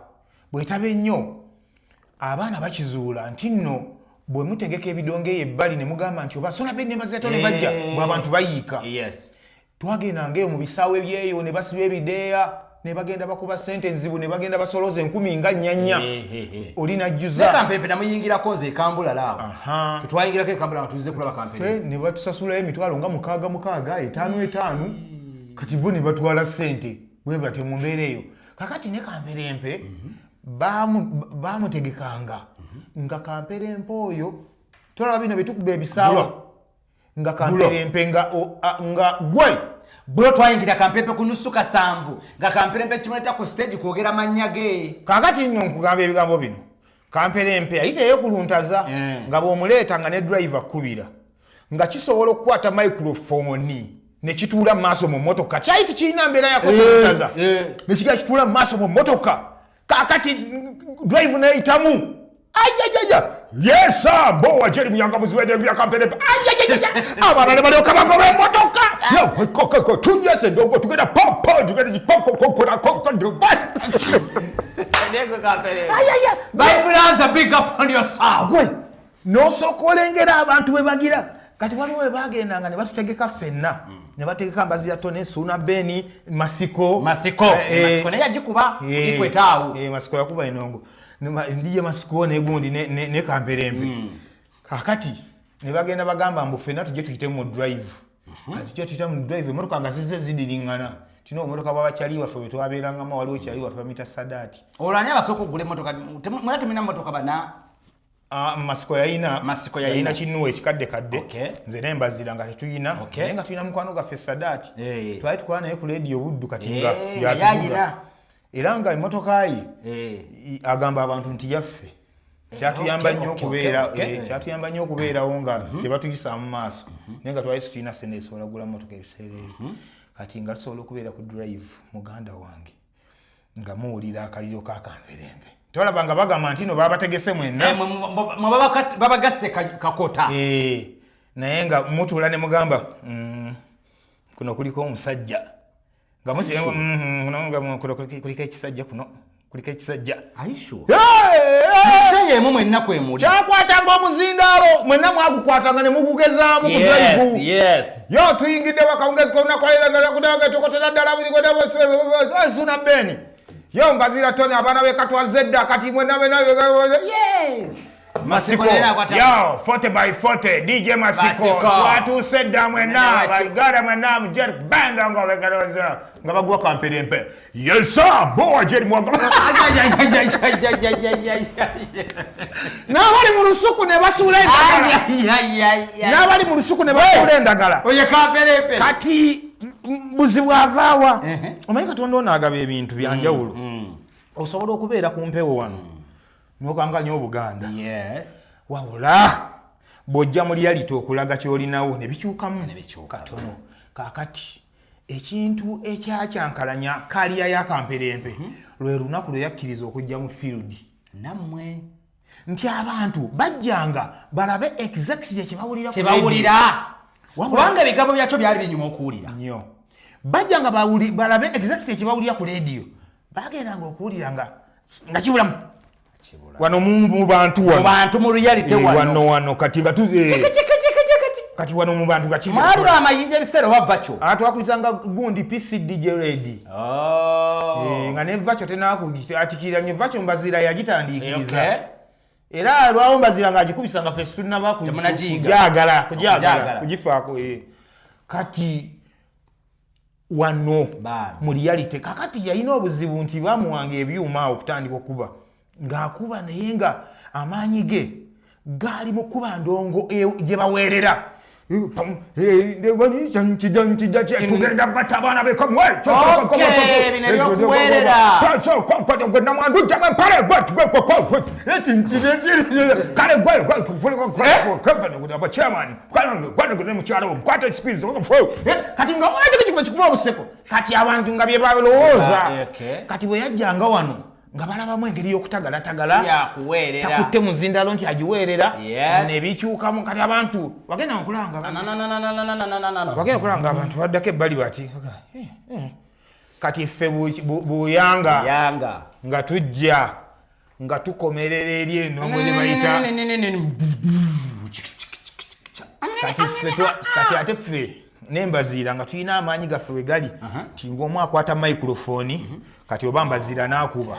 bwetaba ennyo, abaana bakizuula nti nno bwe mutegeka ebidongo eyo ebbali ne mugamba nti oba sona benembazeto ne bajja bw'abantu bayiika. Twagendanga eyo mu bisaawe byeyo ne basiba ebideeya ne bagenda bakuba sente enzibu ne bagenda basoloza enkumi nga nnyanya oli najjuza. Kampempe namuyingirako nze ekambulala awo, tetwayingirako ekambulala nga tuzize kulaba kampempe. Ffe ne batusasulayo emitwalo nga mukaaga mukaaga, etaano etaano. Kati bo ne batwala sente bwe batyo mu mbeera eyo. Kakati ne kamperempe bamutegekanga nga kamperempe oyo tolaba bino byetukuba ebisaawe nga kamperempe nga nga gwe. Bulo twayingira kampempe ku nusu kasanvu nga kamperempe kimuleta ku stage kwogera mannya ge. Kakati nno nkugamba ebigambo bino, kamperempe yali teyekuluntaza nga bw'omuleeta nga ne driver kkubira nga kisobola okukwata microphone ne kituula mu maaso mu mmotoka. Kyali tekirina mbeera yakukuluntaza nekigaa kituula mu maaso mu mmotoka. Kakati drive neyitamu, ayayaya, yesa mbowa jeri muyanga muziwede bya kamperempe, ayayaya, abaana ne balyoka bagoba emmotoka, tujese ndongo tugenda popo tugenda poko. My brother, big up on yourself. Gwe nosooka olengera abantu bwe bagira. Kati waliwo we bagendanga ne batutegeka ffenna, ne bategeka Mbazi ya Tone, Suuna Beni, Masiko. Masiko. Masiko naye yagikuba ikwetaawo. Masiko yakuba enongo. Ndiye Masiko negundi ne Kamperempe. Kakati ne bagenda bagamba mbu ffenna tujje tuyite mu drive. Kati tujje tuyite mu drive, emotoka nga zizze zidiriŋŋana. Tino omotoka bwabakyali waffe bwe twabeerangamu, waliwo kyali waffe bamuyita Sadaati. Olwo ani abasooka okugula emmotoka? Mwena temulina mmotoka bana? Ah, Masiko yalina. Masiko yalina. Yalina kinuwa ekikadde kadde. Nze nembazira nga tetuyina, naye nga tulina mukwano gaffe Sadaati, twali tukola naye ku leediyo Buddu. Kati nga Nga yatuvuga. yayina. Era nga emmotoka ye agamba abantu nti yaffe. Kyatuyamba nnyo okubeera kyatuyamba nnyo okubeerawo nga tebatuyisa mu maaso, naye nga twali situlina sente esobola kugula mmotoka ebiseera ebyo. Kati nga tusobola okubeera ku drive, muganda wange, nga muwulira akaliro ka Kamperembe, tolaba nga bagamba nti no babategese mwenna. Mwe babagasse kakota. Naye nga mutuula ne mugamba, kuno kuliko omusajja nga kuno kuliko ekisajja, kuno kuliko ekisajja." Yemu mwenna kwemuli. Kyakwatanga omuzindaalo, mwenna mwagukwatanga ne mugugezaamu ku drive. Yo tuyingidde wakawungezi konakwaleratukotera ddala Suna Beni, yo Mbazira Tony, abaana bekatwaze edda. Kati mwenna mwenna, ye Masiko, yo 40 by 40, DJ Masiko, Masiko. Twatuuse dda mwenna baganda, mwenna muje banda nga begaroza nga bagwa Kamperempe. Yes sir, boy Jerry Mwaga. N'abali mu lusuku ne basuula endagala, n'abali mu lusuku ne basuula endagala. Oye Kamperempe. Kati buzibu avaawa? Omanyi Katonda ono agaba ebintu byanjawulo. Osobola okubeera ku mpewo wano nokanganya Obuganda, wabula bw'ojja mu reality okulaga kyolinawo ne bikyukamu katono. Kakati ekintu ekyakyankalanya career ya Kamperempe lwe lunaku lwe yakkiriza okujja mu field nammwe, nti abantu bajjanga balabe exactly kyebawulira ku kyebawulira radio. Kubanga ebigambo byakyo byali binyuma okuwulira. Nnyo. Bajjanga balabe exactly kyebawulira ku radio. Bagendanga okuwulira nga kibulamu wano mu bantu wano. Mu bantu, mu reality wano. Wano wano kati nga kati wano mu bantu nga Mwali bamayinja ebiseera oba vakyo? Ah, twakubisanga gundi PCDJ Red. Nga ne vakyo tenakuatikirira nnyo. Vakyo Mbazira yagitandiikiriza. Era lwawo Mbazira ng'agikubisa nga ffe situnaba Temunagiyiga. kugyagala kugyagala Okugyagala. kugifaako. Kati wano mu reality kakati yalina obuzibu nti bamuwanga ebyuma awo okutandika okuba ng'akuba, naye nga amaanyi ge gaali mu kuba ndongo gye baweerera. Tugenda batta abaana. Okay, bino ebyokuweerera. Namwandu jjamu empale, kale chairman mukyalo mukwata squeeze. Kati nga kikuba obuseko, kati abantu nga bye balowooza. Kati bwe yajjanga wano nga balabamu engeri y'okutagalatagala. Si yakuweerera. Takutte muzindalo nti agiweerera, nebikyukamu. Kati abantu wagenda okulanga Na, na, na, na, na, na, na, na, na, na, na. wagenda okulanga abantu baddako ebbali bati, "Eh, eh." Kati ffe buyanga Yanga. nga tujja nga tukomerera eri endongo gye bayita. Kati ffe kati ate ffe nembaziira nga tulina amaanyi gaffe we gali nti ngaomu akwata microphone, kati oba Mbaziira n'akuba,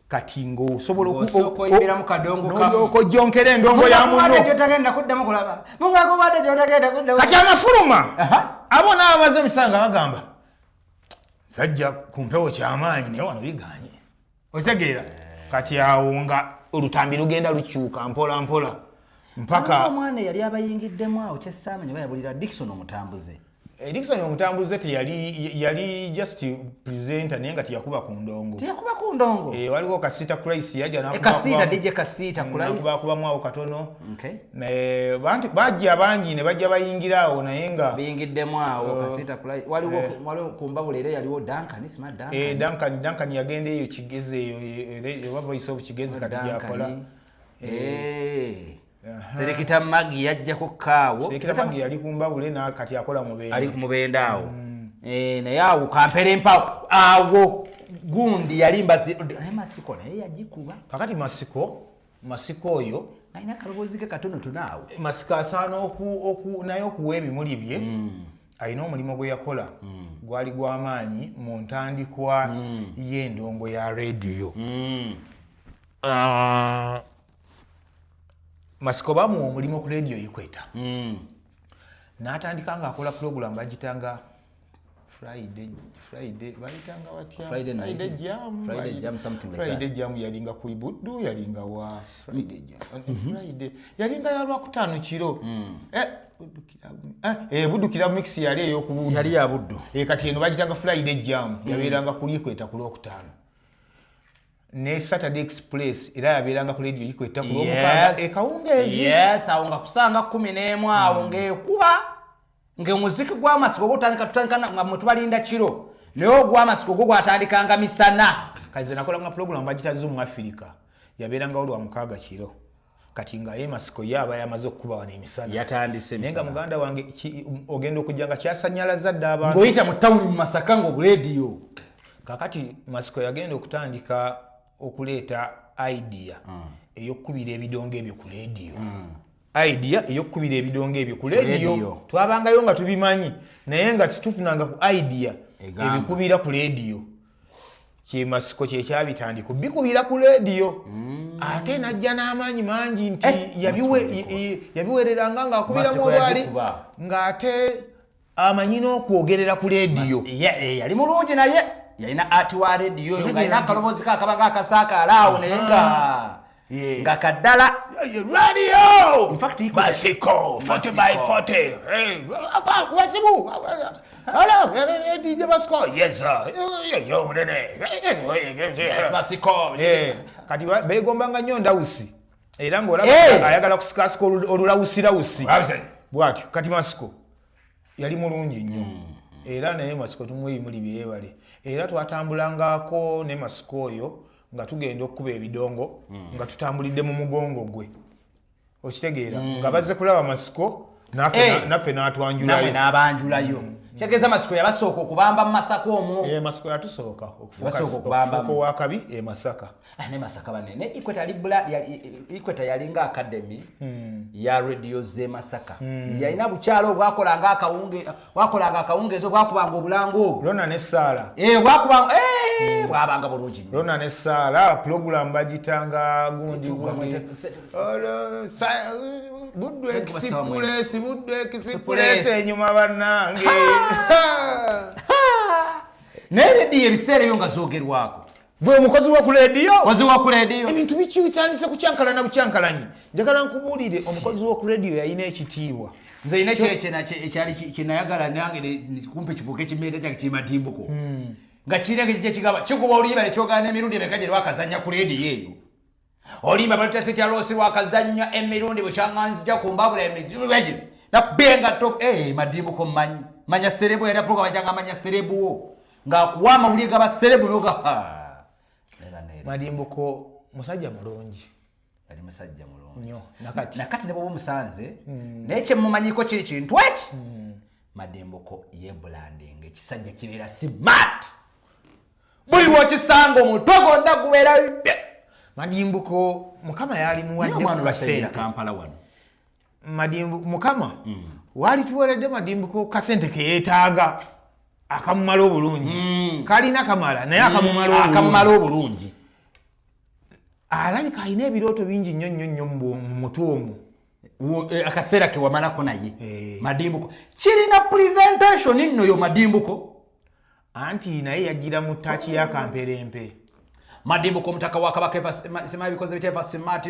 kati ng'osobola Ng'osooka oyimbiramu kadongo kamu. n'olyoka ojjonkera endongo ya Mungakuwadde munno. gy'otagenda kuddamu kulaba, mungakuwadde gy'otagenda kuddamu. Kati amafuluma abo n'ababaza emisanga bagamba sajja ku mpewo kyamaanyi, naye wano biganye, okitegeera? Kati awo nga olutambi lugenda lukyuka mpola mpola mpaka Omwana eyali abayingiddemu awo kyessaamanya bayabulira Dickson omutambuze. Dickson omutambuze teyali, yali just presenter, naye nga teyakuba ku ndongo. Teyakuba ku ndongo. Waliwo Kasita Christ yajja Kasiita, DJ Kasiita Christ. Nakubakubamu awo katono. Okay. Bantu bajja bangi ne bajja bayingira awo, naye nga biyingiddemu awo Kasiita Christ. Waliwo waliwo ku mbabula era yaliwo Duncan, Smart Duncan. Duncan yagenda eyo Kigezi eyo, oba Voice of Kigezi kati Duncan. gyakola. Serekita Magi yajjako kaawo. Serekita Magi yali ku Mbabule na kati akola Mubende. Ali ku Mubende awo. Naye awo kampere mpawo awo gundi yali Mbazi, naye Masiko naye yagikuba. Kakati Masiko oyo Alina akaloboozi ke katonotono awo. Masiko asaana naye okuwa ebimuli bye. Alina omulimu gwe yakola, gwali gw'amaanyi mu ntandikwa y'endongo ya rediyo. Ah, Masiko bamuwa omulimu ku rediyo Equator, n'atandika ng'akola pulogulamu bagitanga Friday, Friday bayitanga batya? Friday night. Friday Jam. Friday Jam, something like Friday that. Jam yalinga ku Buddu, yalinga wa Friday Jam. Friday yalinga ya Lwakutaano kiro. Buddu Club, Buddu Club Mix yali ey'oku Yali ya Buddu. Kati eno bagitanga Friday Jam, yabeeranga ku Equator ku Lwokutaano. Ne Saturday Express era yabeeranga ku Radio Equator ku Lwomukaaga ekawungeezi. Yes, awo nga kusanga 11 awo ng'ekuba ng'omuziki gw'amasiko gutandika, tutandika nga mwe tubalinda kiro, naye ogw'amasiko gwo gwatandikanga misana. Kati nze nakolanga program bagita Zoom Africa, yabeerangawo lwa mukaaga kiro. Kati nga ye Masiko ye aba yamaze okukuba wano emisana. Yatandise Naye nga emisana. muganda wange ogenda okujja nga kyasanyalaza dda abantu. Ng'oyita mu tawuni mu Masaka ng'obulediyo. Kakati Masiko yagenda okutandika okuleeta idea ey'okukubira ebidongo ebyo ku lediyo. Idea ey'okukubira ebidongo ebyo ku lediyo. Radio. Twabangayo nga tubimanyi, naye nga situfunanga ku idea Egamba. ebikubira ku lediyo. Kyemasiko kyekyabitandika bikubira ku lediyo. Ate najja n'amaanyi mangi nti yabiwereranga ng'akubiramu Masiko olwali yagikuba. ng'ate amanyi n'okwogerera ku lediyo. Yali mulungi, naye yalina ati wa lediyo oyo ng'alina akaloboozi ke akaba ng'akasaakaala awo, naye nga kaddala. Radio! In fact, Masiko, 40 by 40. Hey, wazibu. Hello, DJ Masiko. Yes, sir. Yo, munene. Yes, Masiko. Kati beegombanga nnyo ndawusi. Era ng'olaba ayagala kusikasika olulawusirawusi. Bw'atyo. Kati Masiko yali mulungi nnyo. Era naye Masiko tumuwa ebimuli byebale. Era twatambulangako ne Masiko oyo nga tugenda okukuba ebidongo nga tutambulidde mu mugongo gwe. Okitegeera? Nga bazze kulaba Masiko, naffe Namwe n'atwanjulayo. N'abanjulayo. Kitegeeza Masiko yabasooka okubamba mu Masaka omwo. Masiko yatusooka Yabasooka okubambamu. okufuuka owakabi e Masaka. Ah, ne Masaka banene Equator yali Equator yalinga academy ya radio z'e Masaka. Yalina bukyalo obwakolanga akawunge, bwakolanga akawungeezi, obwakubanga obulango obwo. Lona ne Saala. Bwakubanga, bwabanga bulungi nnyo. Lona ne Saala pulogulamu bagitanga gundi gundi. Buddu Express, Buddu Express enyuma bannange. Naye rediyo ebiseera ebyo nga zoogerwako. Gwe omukozi wa ku lediyo? Mukozi wa ku lediyo. Ebintu bikitandise kukyankalana bukyankalanyi. Njagala nkubuulire, omukozi wa ku lediyo yalina ekitiibwa. Nze ina ekyali kyenayagala nange kumpe kifuuke ekimeeta kyange kimadimbuko nga kirina engeri kyekigamba kikuba oluyimba nekyogana emirundi emeka gye lwakazannya ku lediyo eyo. Oluyimba balutese kya loosi lwakazannya emirundi bwe kyaŋŋanzija ku mbabula emigino nakubye engatto. Madimbuko mmanyi manya serebu era program gyanga manya serebu wo ng'akuwa amawulire gaba serebu noga. Madimbuko musajja mulungi. Yali musajja mulungi nnyo nakati. Nakati ne bwoba omusanze, naye kyemumanyiko kiri kintu eki, Madimbuko yebulandinga ekisajja kibeera smart, buli lwokisanga omutwe gwonna gubeera. Madimbuko Mukama yali muwadde omwana ku olwasayira kasente. Kampala wano. Madimbu Mukama waali tuweredde Madimbuko kasente keyeetaaga akamumala obulungi. Kalina kamala, naye akamumala obulungi. Akamumala obulungi. Alabika alina ebirooto bingi nnyo nnyo nnyo mu mutwe omwo. Akaseera ke wamalako naye Madimbuko kirina presentation nno yo Madimbuko. Anti naye yagira mu ttaaki ya Kamperempe. Madimbuko omutaka wa Kabaka Eva simanyi bikoze bitya Eva Smart.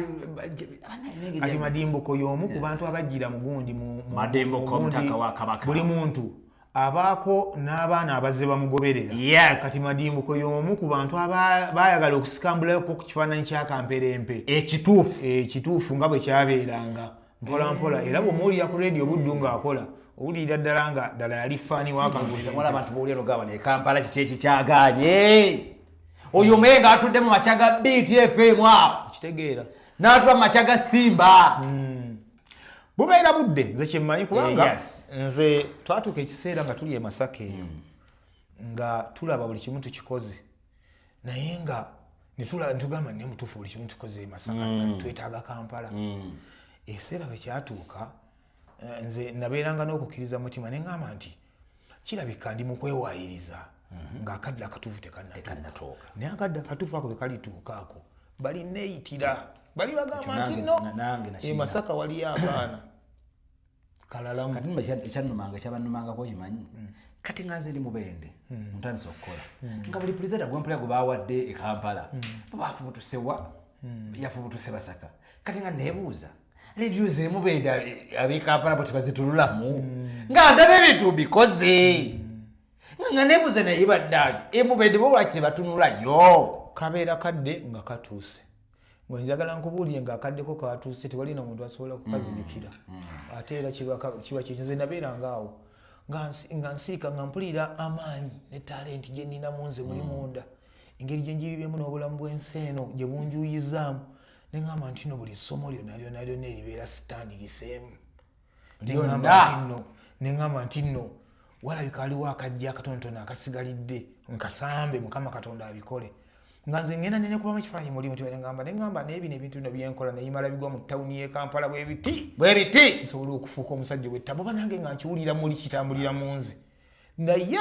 Kati Madimbuko y'omu ku bantu abajjira mu gundi Madimbuko mu gundi. omutaka wa Kabaka. Buli muntu abaako n'abaana abazze bamugoberera. Kati Madimbuko y'omu ku bantu baayagala okusikambulayoko ku kifaananyi kya Kamperempe ekituufu. Ekituufu nga bwe kyabeeranga mpola mpola. Era bw'omuwulira ku rediyo Buddu ng'akola, owulirira ddala nga ddala yali faani wa Kamperempe. Wala abantu bowulira nogamba ne Kampala kiki ekikyagaanye oyo omuye ng'atudde mu makya ga BTFM awo. Kitegeera. N'atula mu makya ga Simba. Bubeera budde, nze kyemmanyi kubanga nze twatuuka ekiseera nga tuli e Masaka eyo nga tulaba buli kimu tukikoze, naye nga Netulaba netugamba naye mutuufu buli kimu tukoze e Masaka, twetaaga Kampala. Ekiseera bwe kyatuuka, nze nabeeranga n'okukkiriza mu mutima, ne ŋŋamba nti kirabika ndi mu kwewaayiriza ng'akadde akatuufu tekannatuuka, naye akadde akatuufu ako bwe kalituuka ako balineeyitira, bali bagamba nti no, Nange e nakirina. Masaka waliyo abaana kalalamu. Kati nno ekyannumanga, ekyabannumangako okimanyi, kati nga nze ndi mubende, ntandise okukola nga buli pulezida gwempulira gwe bawadde e Kampala bafubutusewa, yafubutuse Basaka. Kati nga nebuuza, rediyo zemubende ab'e Kampala bo tebazitululamu? Nga ndaba ebintu mbikoze, nga nebuuza, naye baddange emubende bo lwaki tebatunulayo? Kabeera kadde nga katuuse, nga njagala nkubuulire ng'akaddeko katuuse, tewali na muntu asobola kukazibikira. Ate era kiba kyekyo. Nze nabeeranga awo nga nsiika, nga mpulira amaanyi ne talenti gye nnina mu nze muli munda, engeri gye njiribyemu n'obulamu bw'ensi eno gye bunjuyizaamu, ne ŋŋamba nti no buli ssomo lyonna lyonna lyonna eribeera sitandigiseemu. Ne ŋŋamba nti nno walabika waliwo akajja akatonotono akasigalidde, nkasambe Mukama Katonda abikole. Nga nze ngenda nenekubamu ekifaananyi muli muti, neŋŋamba, neŋŋamba naye bino ebintu bino byenkola neyimala bigwa mu tawuni y'e Kampala bwe biti, bwe biti, nsobola okufuuka omusajja ow'ettabo. Oba nange nga nkiwulira muli kitambulira mu nze. Naye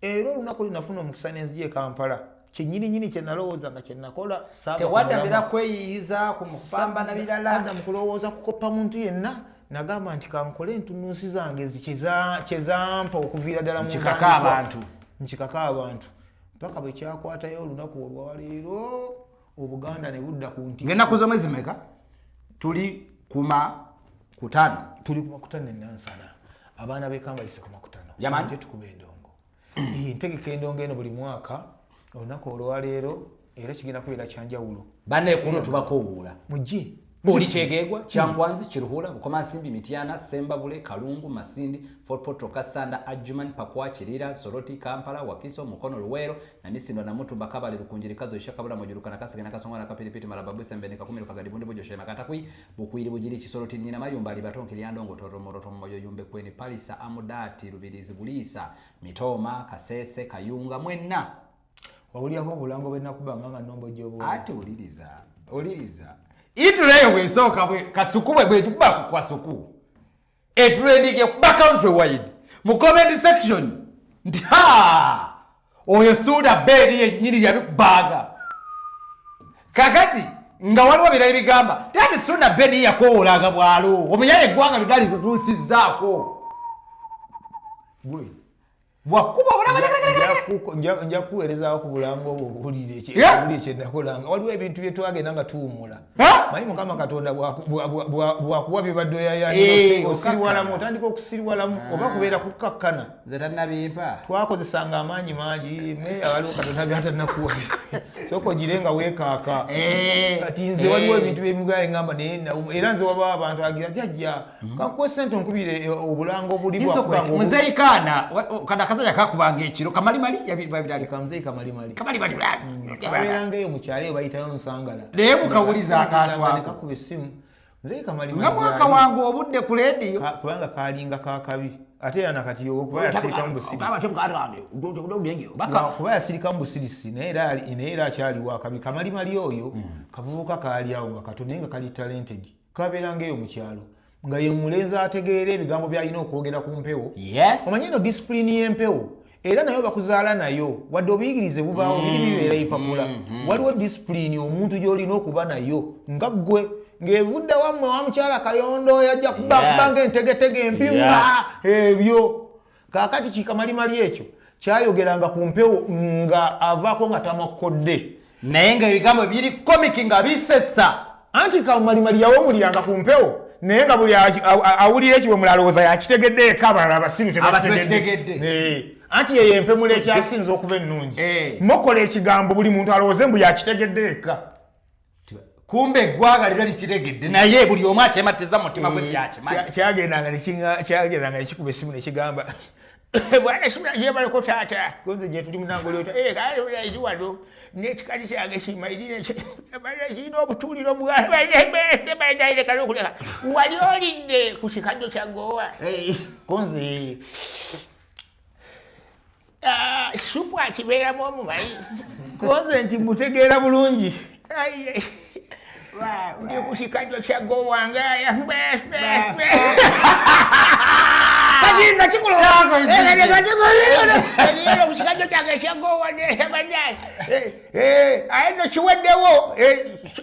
era olunaku lwe nafuna omukisa nenzija e Kampala, kyennyininyini kye nalowooza nga kye nakola saava ku Tewadda mulamwa. kweyiyiza ku mukupambana birala. Sadda mu kulowooza kukoppa muntu yenna. Nagamba nti kankole entununsi zange kyezampa okuviira ddala mu Nkikaka ntandikwa. abantu. Nkikaka abantu paka bwe kyakwatayo olunaku olwaleero, Obuganda ne budda ku nti. Ng'ennaku z'omwezi meka tuli? Kuma 5. Tuli ku 50 enansana, abaana b'ekambayise ku 50. Yaman. Nje tukuba endongo. Ntegeka endongo eno buli mwaka olunaku olwaleero, era kigenda kubeera kyanjawulo. Banekuno tubakowoola. Mujje. Buli Kyegegwa, Kyankwanzi, Kiruhura, Bukomansimbi, Mityana, Sembabule, Kalungu, Masindi, Fort Portal, Kasanda, Adjuman, Pakwa, Kirira, Soroti, Kampala, Wakiso, Mukono, Luweero, Namisindwa, Namutumba, Kabale, Lukunjiri, Kazo, Ishaka, Mujuru, Nakaseke, Nakasongola, Nakapiripiti, Malaba, Busembeni, Kakumiro, Kagadi, Bundibugyo, Shema, Katakwi, Bukwiri, Bugiri, Kisoloti, Nyina Mayumba, Libatonki, Lyandongo, Toro, Moroto, Moyo, Yumbe, Kweni, Palisa, Amudati, Rubirizi, Buliisa, Mitooma, Kasese, Kayunga, mwenna. Wawulirako obulango bwe nakubanga nga nombojja obwo? Ate oliriza, oliriza ituleyo bwesooka bwe kasuku bwe bwekuba ku kasuku etrending ekuba country wide mu comment section nti ha, oyo Suuna Ben yennyini yabikubaaga. Kakati nga waliwo birala ebigamba tati Suuna Ben yakowoolanga bwalo omuyaye eggwanga lyonna litutuusizzaako. Gwe Bwakuba obulanga. Nja kuweerezaawo ku bulango obwo obuwulire kyenakolanga. Waliwo ebintu bye twagenda nga tuwumula. Manyi Mukama Katonda bwakuwa byobadde oyayanira, osiriwalamu, otandika okusiriwalamu oba kubeera kukakkana. Nze tannabimpa. Twakozesanga amaanyi mangi, naye waliwo Katonda byatanakuwa, sooka ogire nga weekaaka. Kati nze waliwo ebintu byemugaye ngamba naye era nze wabawo abantu agira jajja kankuwa sente onkubire obulango buli. Muzeeyi kaana kana akasajja kakubanga ekiro kamalimali. Kamuzeeyi kamalimali. Kamalimali. Kabeeranga eyo mukyalo eyo bayitayo Nsangala. Naye mukawuliza akantu ako. Kakuba essimu, muzeeyi kamalimali. Nga mwaka wange obudde ku lediyo. Kubanga kalinga kakabi, ate era nakati kuba yasirikamu busirisi, kuba yasirikamu busirisi, naye era akyaliwo akabi. Kamalimali oyo kavubuka kaali awo nga kato, naye nga kali talented. Kabeeranga eyo mu kyalo nga ye mulenzi ategeera ebigambo byalina okwogera ku mpewo. Omanyi eno disipulini y'empewo era nayo bakuzaala nayo, wadde obuyigirize bubaawo, biri bibeera ipapula. Waliwo disipulini omuntu gy'olina okuba nayo nga ggwe ng'evudde wammwe wa mukyala Kayondo yajja kuba ng'entegetege empimba ebyo. Kaakati kikamalimali ekyo kyayogeranga ku mpewo nga avaako nga tamakkodde, naye nga ebigambo biri comic nga bisesa. Anti kamalimali yawemuliranga ku mpewo, naye nga buli awulira ekiwemula alowooza yakitegedde eka, abalala abasiru tebakitegedde. Anti yeyo empemula ekyasinza okuba ennungi, mokola ekigambo buli muntu alowooze mbu yakitegedde eka. Kumbe eggwanga lira likitegedde, naye buli omu akyematiza mutima gwe tyakimanyi. Kyagendanga nekikuba esimu nekigamba, "Bwana simajebaleko taata, gonze gye tuli munangoliota eri wano nekikazi kyange kimairire kirina obutuuliro bwaleka wali olidde ku kikajjo kya gowa konze." Supu akibeeramu omumanyi. Koze nti mutegeera bulungi. Ndi ku kikajjo kya gowange. Kati nga kikulooera ku kikajjo kyange ekya gowa. Aye nno kiweddewo,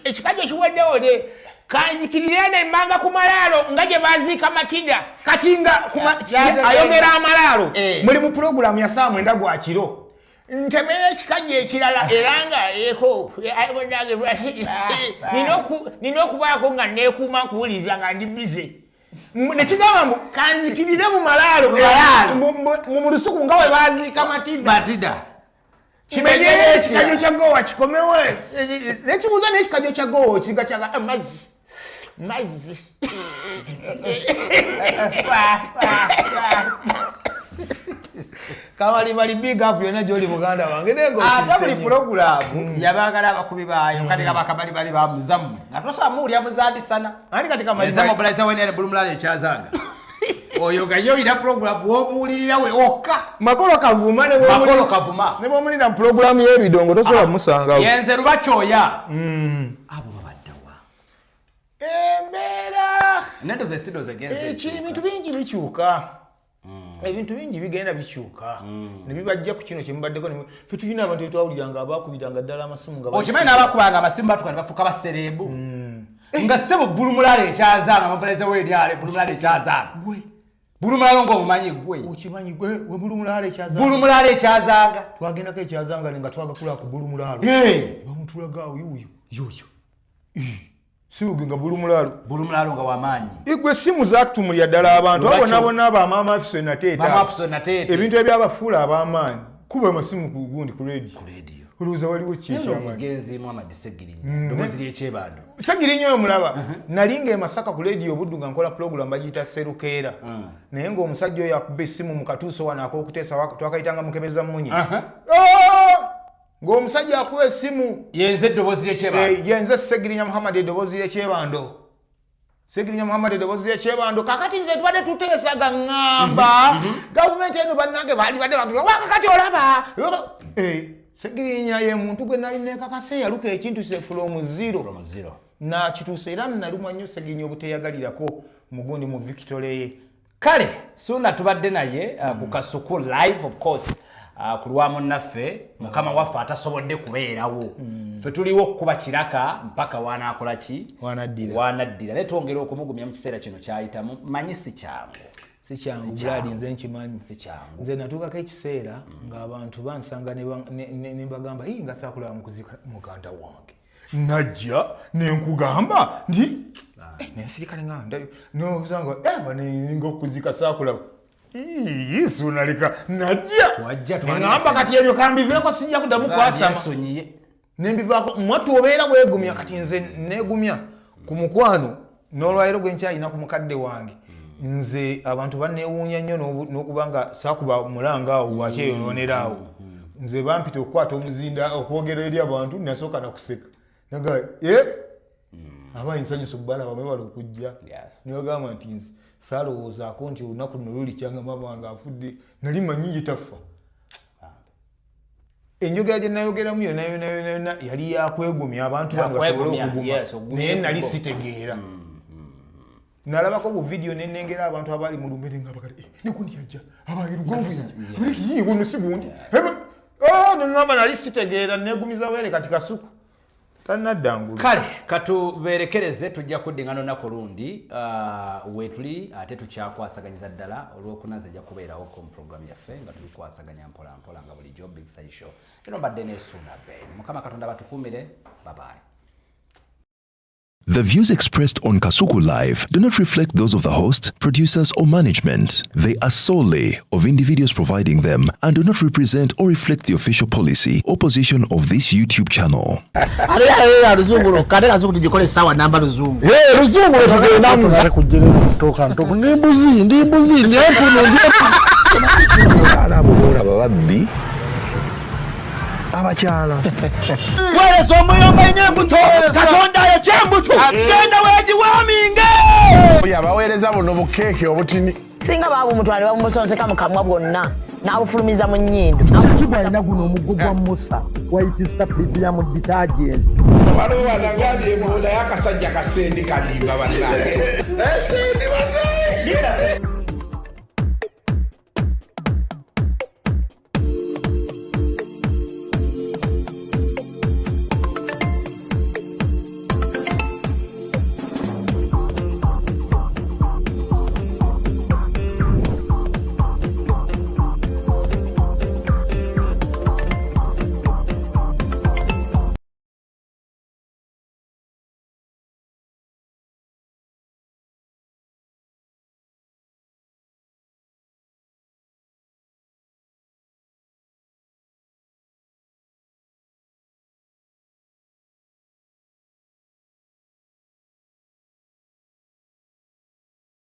ekikajjo kiweddewo. Ne kanzikirire nemmanga ku malaalo nga gye baziika Matida. Kati nga ayogera amalaalo, muli mu pulogulamu ya saa 9 gwa kiro. Ntemeyo ekikajjo ekirala era nga eko nina okubaako nga neekuuma nkuwuliriza nga ndi bize. Nekigamba mbu kanzikirire mu malaalo mu lusuku nga we baziika Matida. Kimenyeyo ekikajjo kya gowa kikomewo. Nekibuuza n'ekikajjo kya gowa okiga kyaga amazzi mazzi. Kamali bali big up yonna gyoli muganda wange. Ate buli pulogulaamu yabagala abakubi baayo. Kati kabakamali bali bamuzammwe nga tosobola muwulya muzandisana. Ani kati Kamali? Eza mobilizer wenere bulumulala ekyazanga oyo nga yo oyina pulogulaamu womuwulirira we wokka. Makolo Kavuma. Makolo Kavuma. Ne bwomulira mu pulogulaamu y'ebidongo tosobola musangawo. Yenze Lubakyoya. Abo babaddawa? Embeera nendo zesido zegenze. Ebintu bingi bikyuka, ebintu bingi bigenda bikyuka ne bibajja ku kino kyemubaddeko. Fe tulina abantu betwawuliranga abakubiranga ddala amasimu nga okimanyi n'abakubanga amasimu batuka ne bafuuka basereebu nga ssebo Bulumulala ekyazanga mobilizer weryale Bulumulala ekyazanga Bulumulala ng'omumanyi gwe. Okimanyi gwe we Bulumulala ekyazanga. Bulumulala ekyazanga. Twagendako ekyazanga nga twagakula ku Bulumulalo bamutulaga awo yuuyo yuuyo sibuge nga Bulumulalo. Bulumulalo nga wamaanyi. Igwe simu zatumulya ddala abantu abo bonna bamaama Afison nateeta. Mama Afison nateeta. Ebintu ebyabafuula ab'amaanyi kuba amasimu ku gundi ku radio. Olowooza waliwo ki ekyamaanyi? Omugenzi Muhammad Segirinya, ddoboozi ly'ekyebando. Segirinya oyo mulaba. Nali nga e Masaka ku radio Obuddu nga nkola pulogulamu bagiyita Serukeera, naye ng'omusajja oyo akuba essimu mu katuuso wano ak'okuteesa twakayitanga mukebeza mmunye, ng'omusajja akuba essimu yenze eddoboozi ly'ekyebando. Yenze Segirinya Muhammad eddoboozi ly'ekyebando. Segirinya Muhammad eddoboozi ly'ekyebando. Kakati nze tubadde tuteesaga ŋŋamba gavumenti eno bannange baali badde kakati olaba Segirinya ye muntu gwe nali nekakasa eyaluka ekintu se from zero nakituusa, era nalumwa nnyo Segirinya obuteyagalirako mugundi mu victory ye. Kale Suna tubadde naye ku Kasuku Live, of course, ku lwa munnaffe mukama waffe atasobodde kubeerawo. Ffe tuliwo okukuba kiraka mpaka wanaakola ki, wanaddira, naye twongera okumugumya mu kiseera kino kyayitamu. Manyi si kyangu. Si kyangu Buladi, nze nkimanyi. Si kyangu. Nze natuukako ekiseera ng'abantu bansanga ne mbagamba ii nga saakulaba mu kuziika muganda wange, najja nenkugamba nti nensirikale nga nosanga banenga okuzika saakulaba sunaleka najja neŋamba kati ebyo kambiveeko sijja kuddamu kwasama nembivaako. Mwattu obeera weegumya. Kati nze neegumya ku mukwano n'olwaliro gwe nkyalina ku mukadde wange. Nze abantu baneewuunya nnyo n'okuba nga saakuba mulanga awo wakyeyonoonera awo. Nze bampita okukwata omuzinda okwogera eri abantu, nasooka nakuseka naga abayi nsanyusa okubalaba mwebala okujja. Nebagamba nti nze saalowoozaako nti olunaku luno lulikyanga maama wange afudde, nali manyi gitafa. Enjogera gye nayogeramu yonna yonna yonna yonna yali yakwegumya abantu bano basobole okuguma, naye nali sitegeera. Nalabako bu video nenengera abantu abali mu lumere nga bakale nekundi yajja abange lugonvu yajja guno si gundi neŋŋamba nali sitegeera negumiza were. Kati Kasuku tanadda ngulu. Kale katuberekereze, tujja kuddingana olunaku lundi wetuli ate tukyakwasaganyiza ddala. Olwokuna nze nja kubeerawoko mu programu yaffe nga tubikwasaganya mpola mpola nga bulijjo. Big Size Show eno mbadde nesuuna Ben. Mukama Katonda batukuumire. Babayi. The views expressed on Kasuku Live do not reflect those of the host, producers, or management. They are solely of individuals providing them and do not represent or reflect the official policy or position of this YouTube channel. Ate luzungu lwokka, ate Kasuku tugikole essaawa namba luzungu. Luzungu lwetugendamu. Kujjerera ntoka ndi mbuzi ndi mbuzi ndi empunu ndi Abakyala abo boolaba babbi abakyala. Weereza omuyomba nnyo embuto, Katonda ayokya embuto, genda weegiwaaminge. Abaweereza buno bukeeke obutini. Singa baabumutwala ne babumusonseka mu kamwa bwonna. N'abufulumiza mu nnyindo. Kiki bwalina guno omuggo gwa Musa, White Star Premium Detergent. Waliwo wanagambye mbu naye akasajja kasendi kalimba, bannange, naye sendi.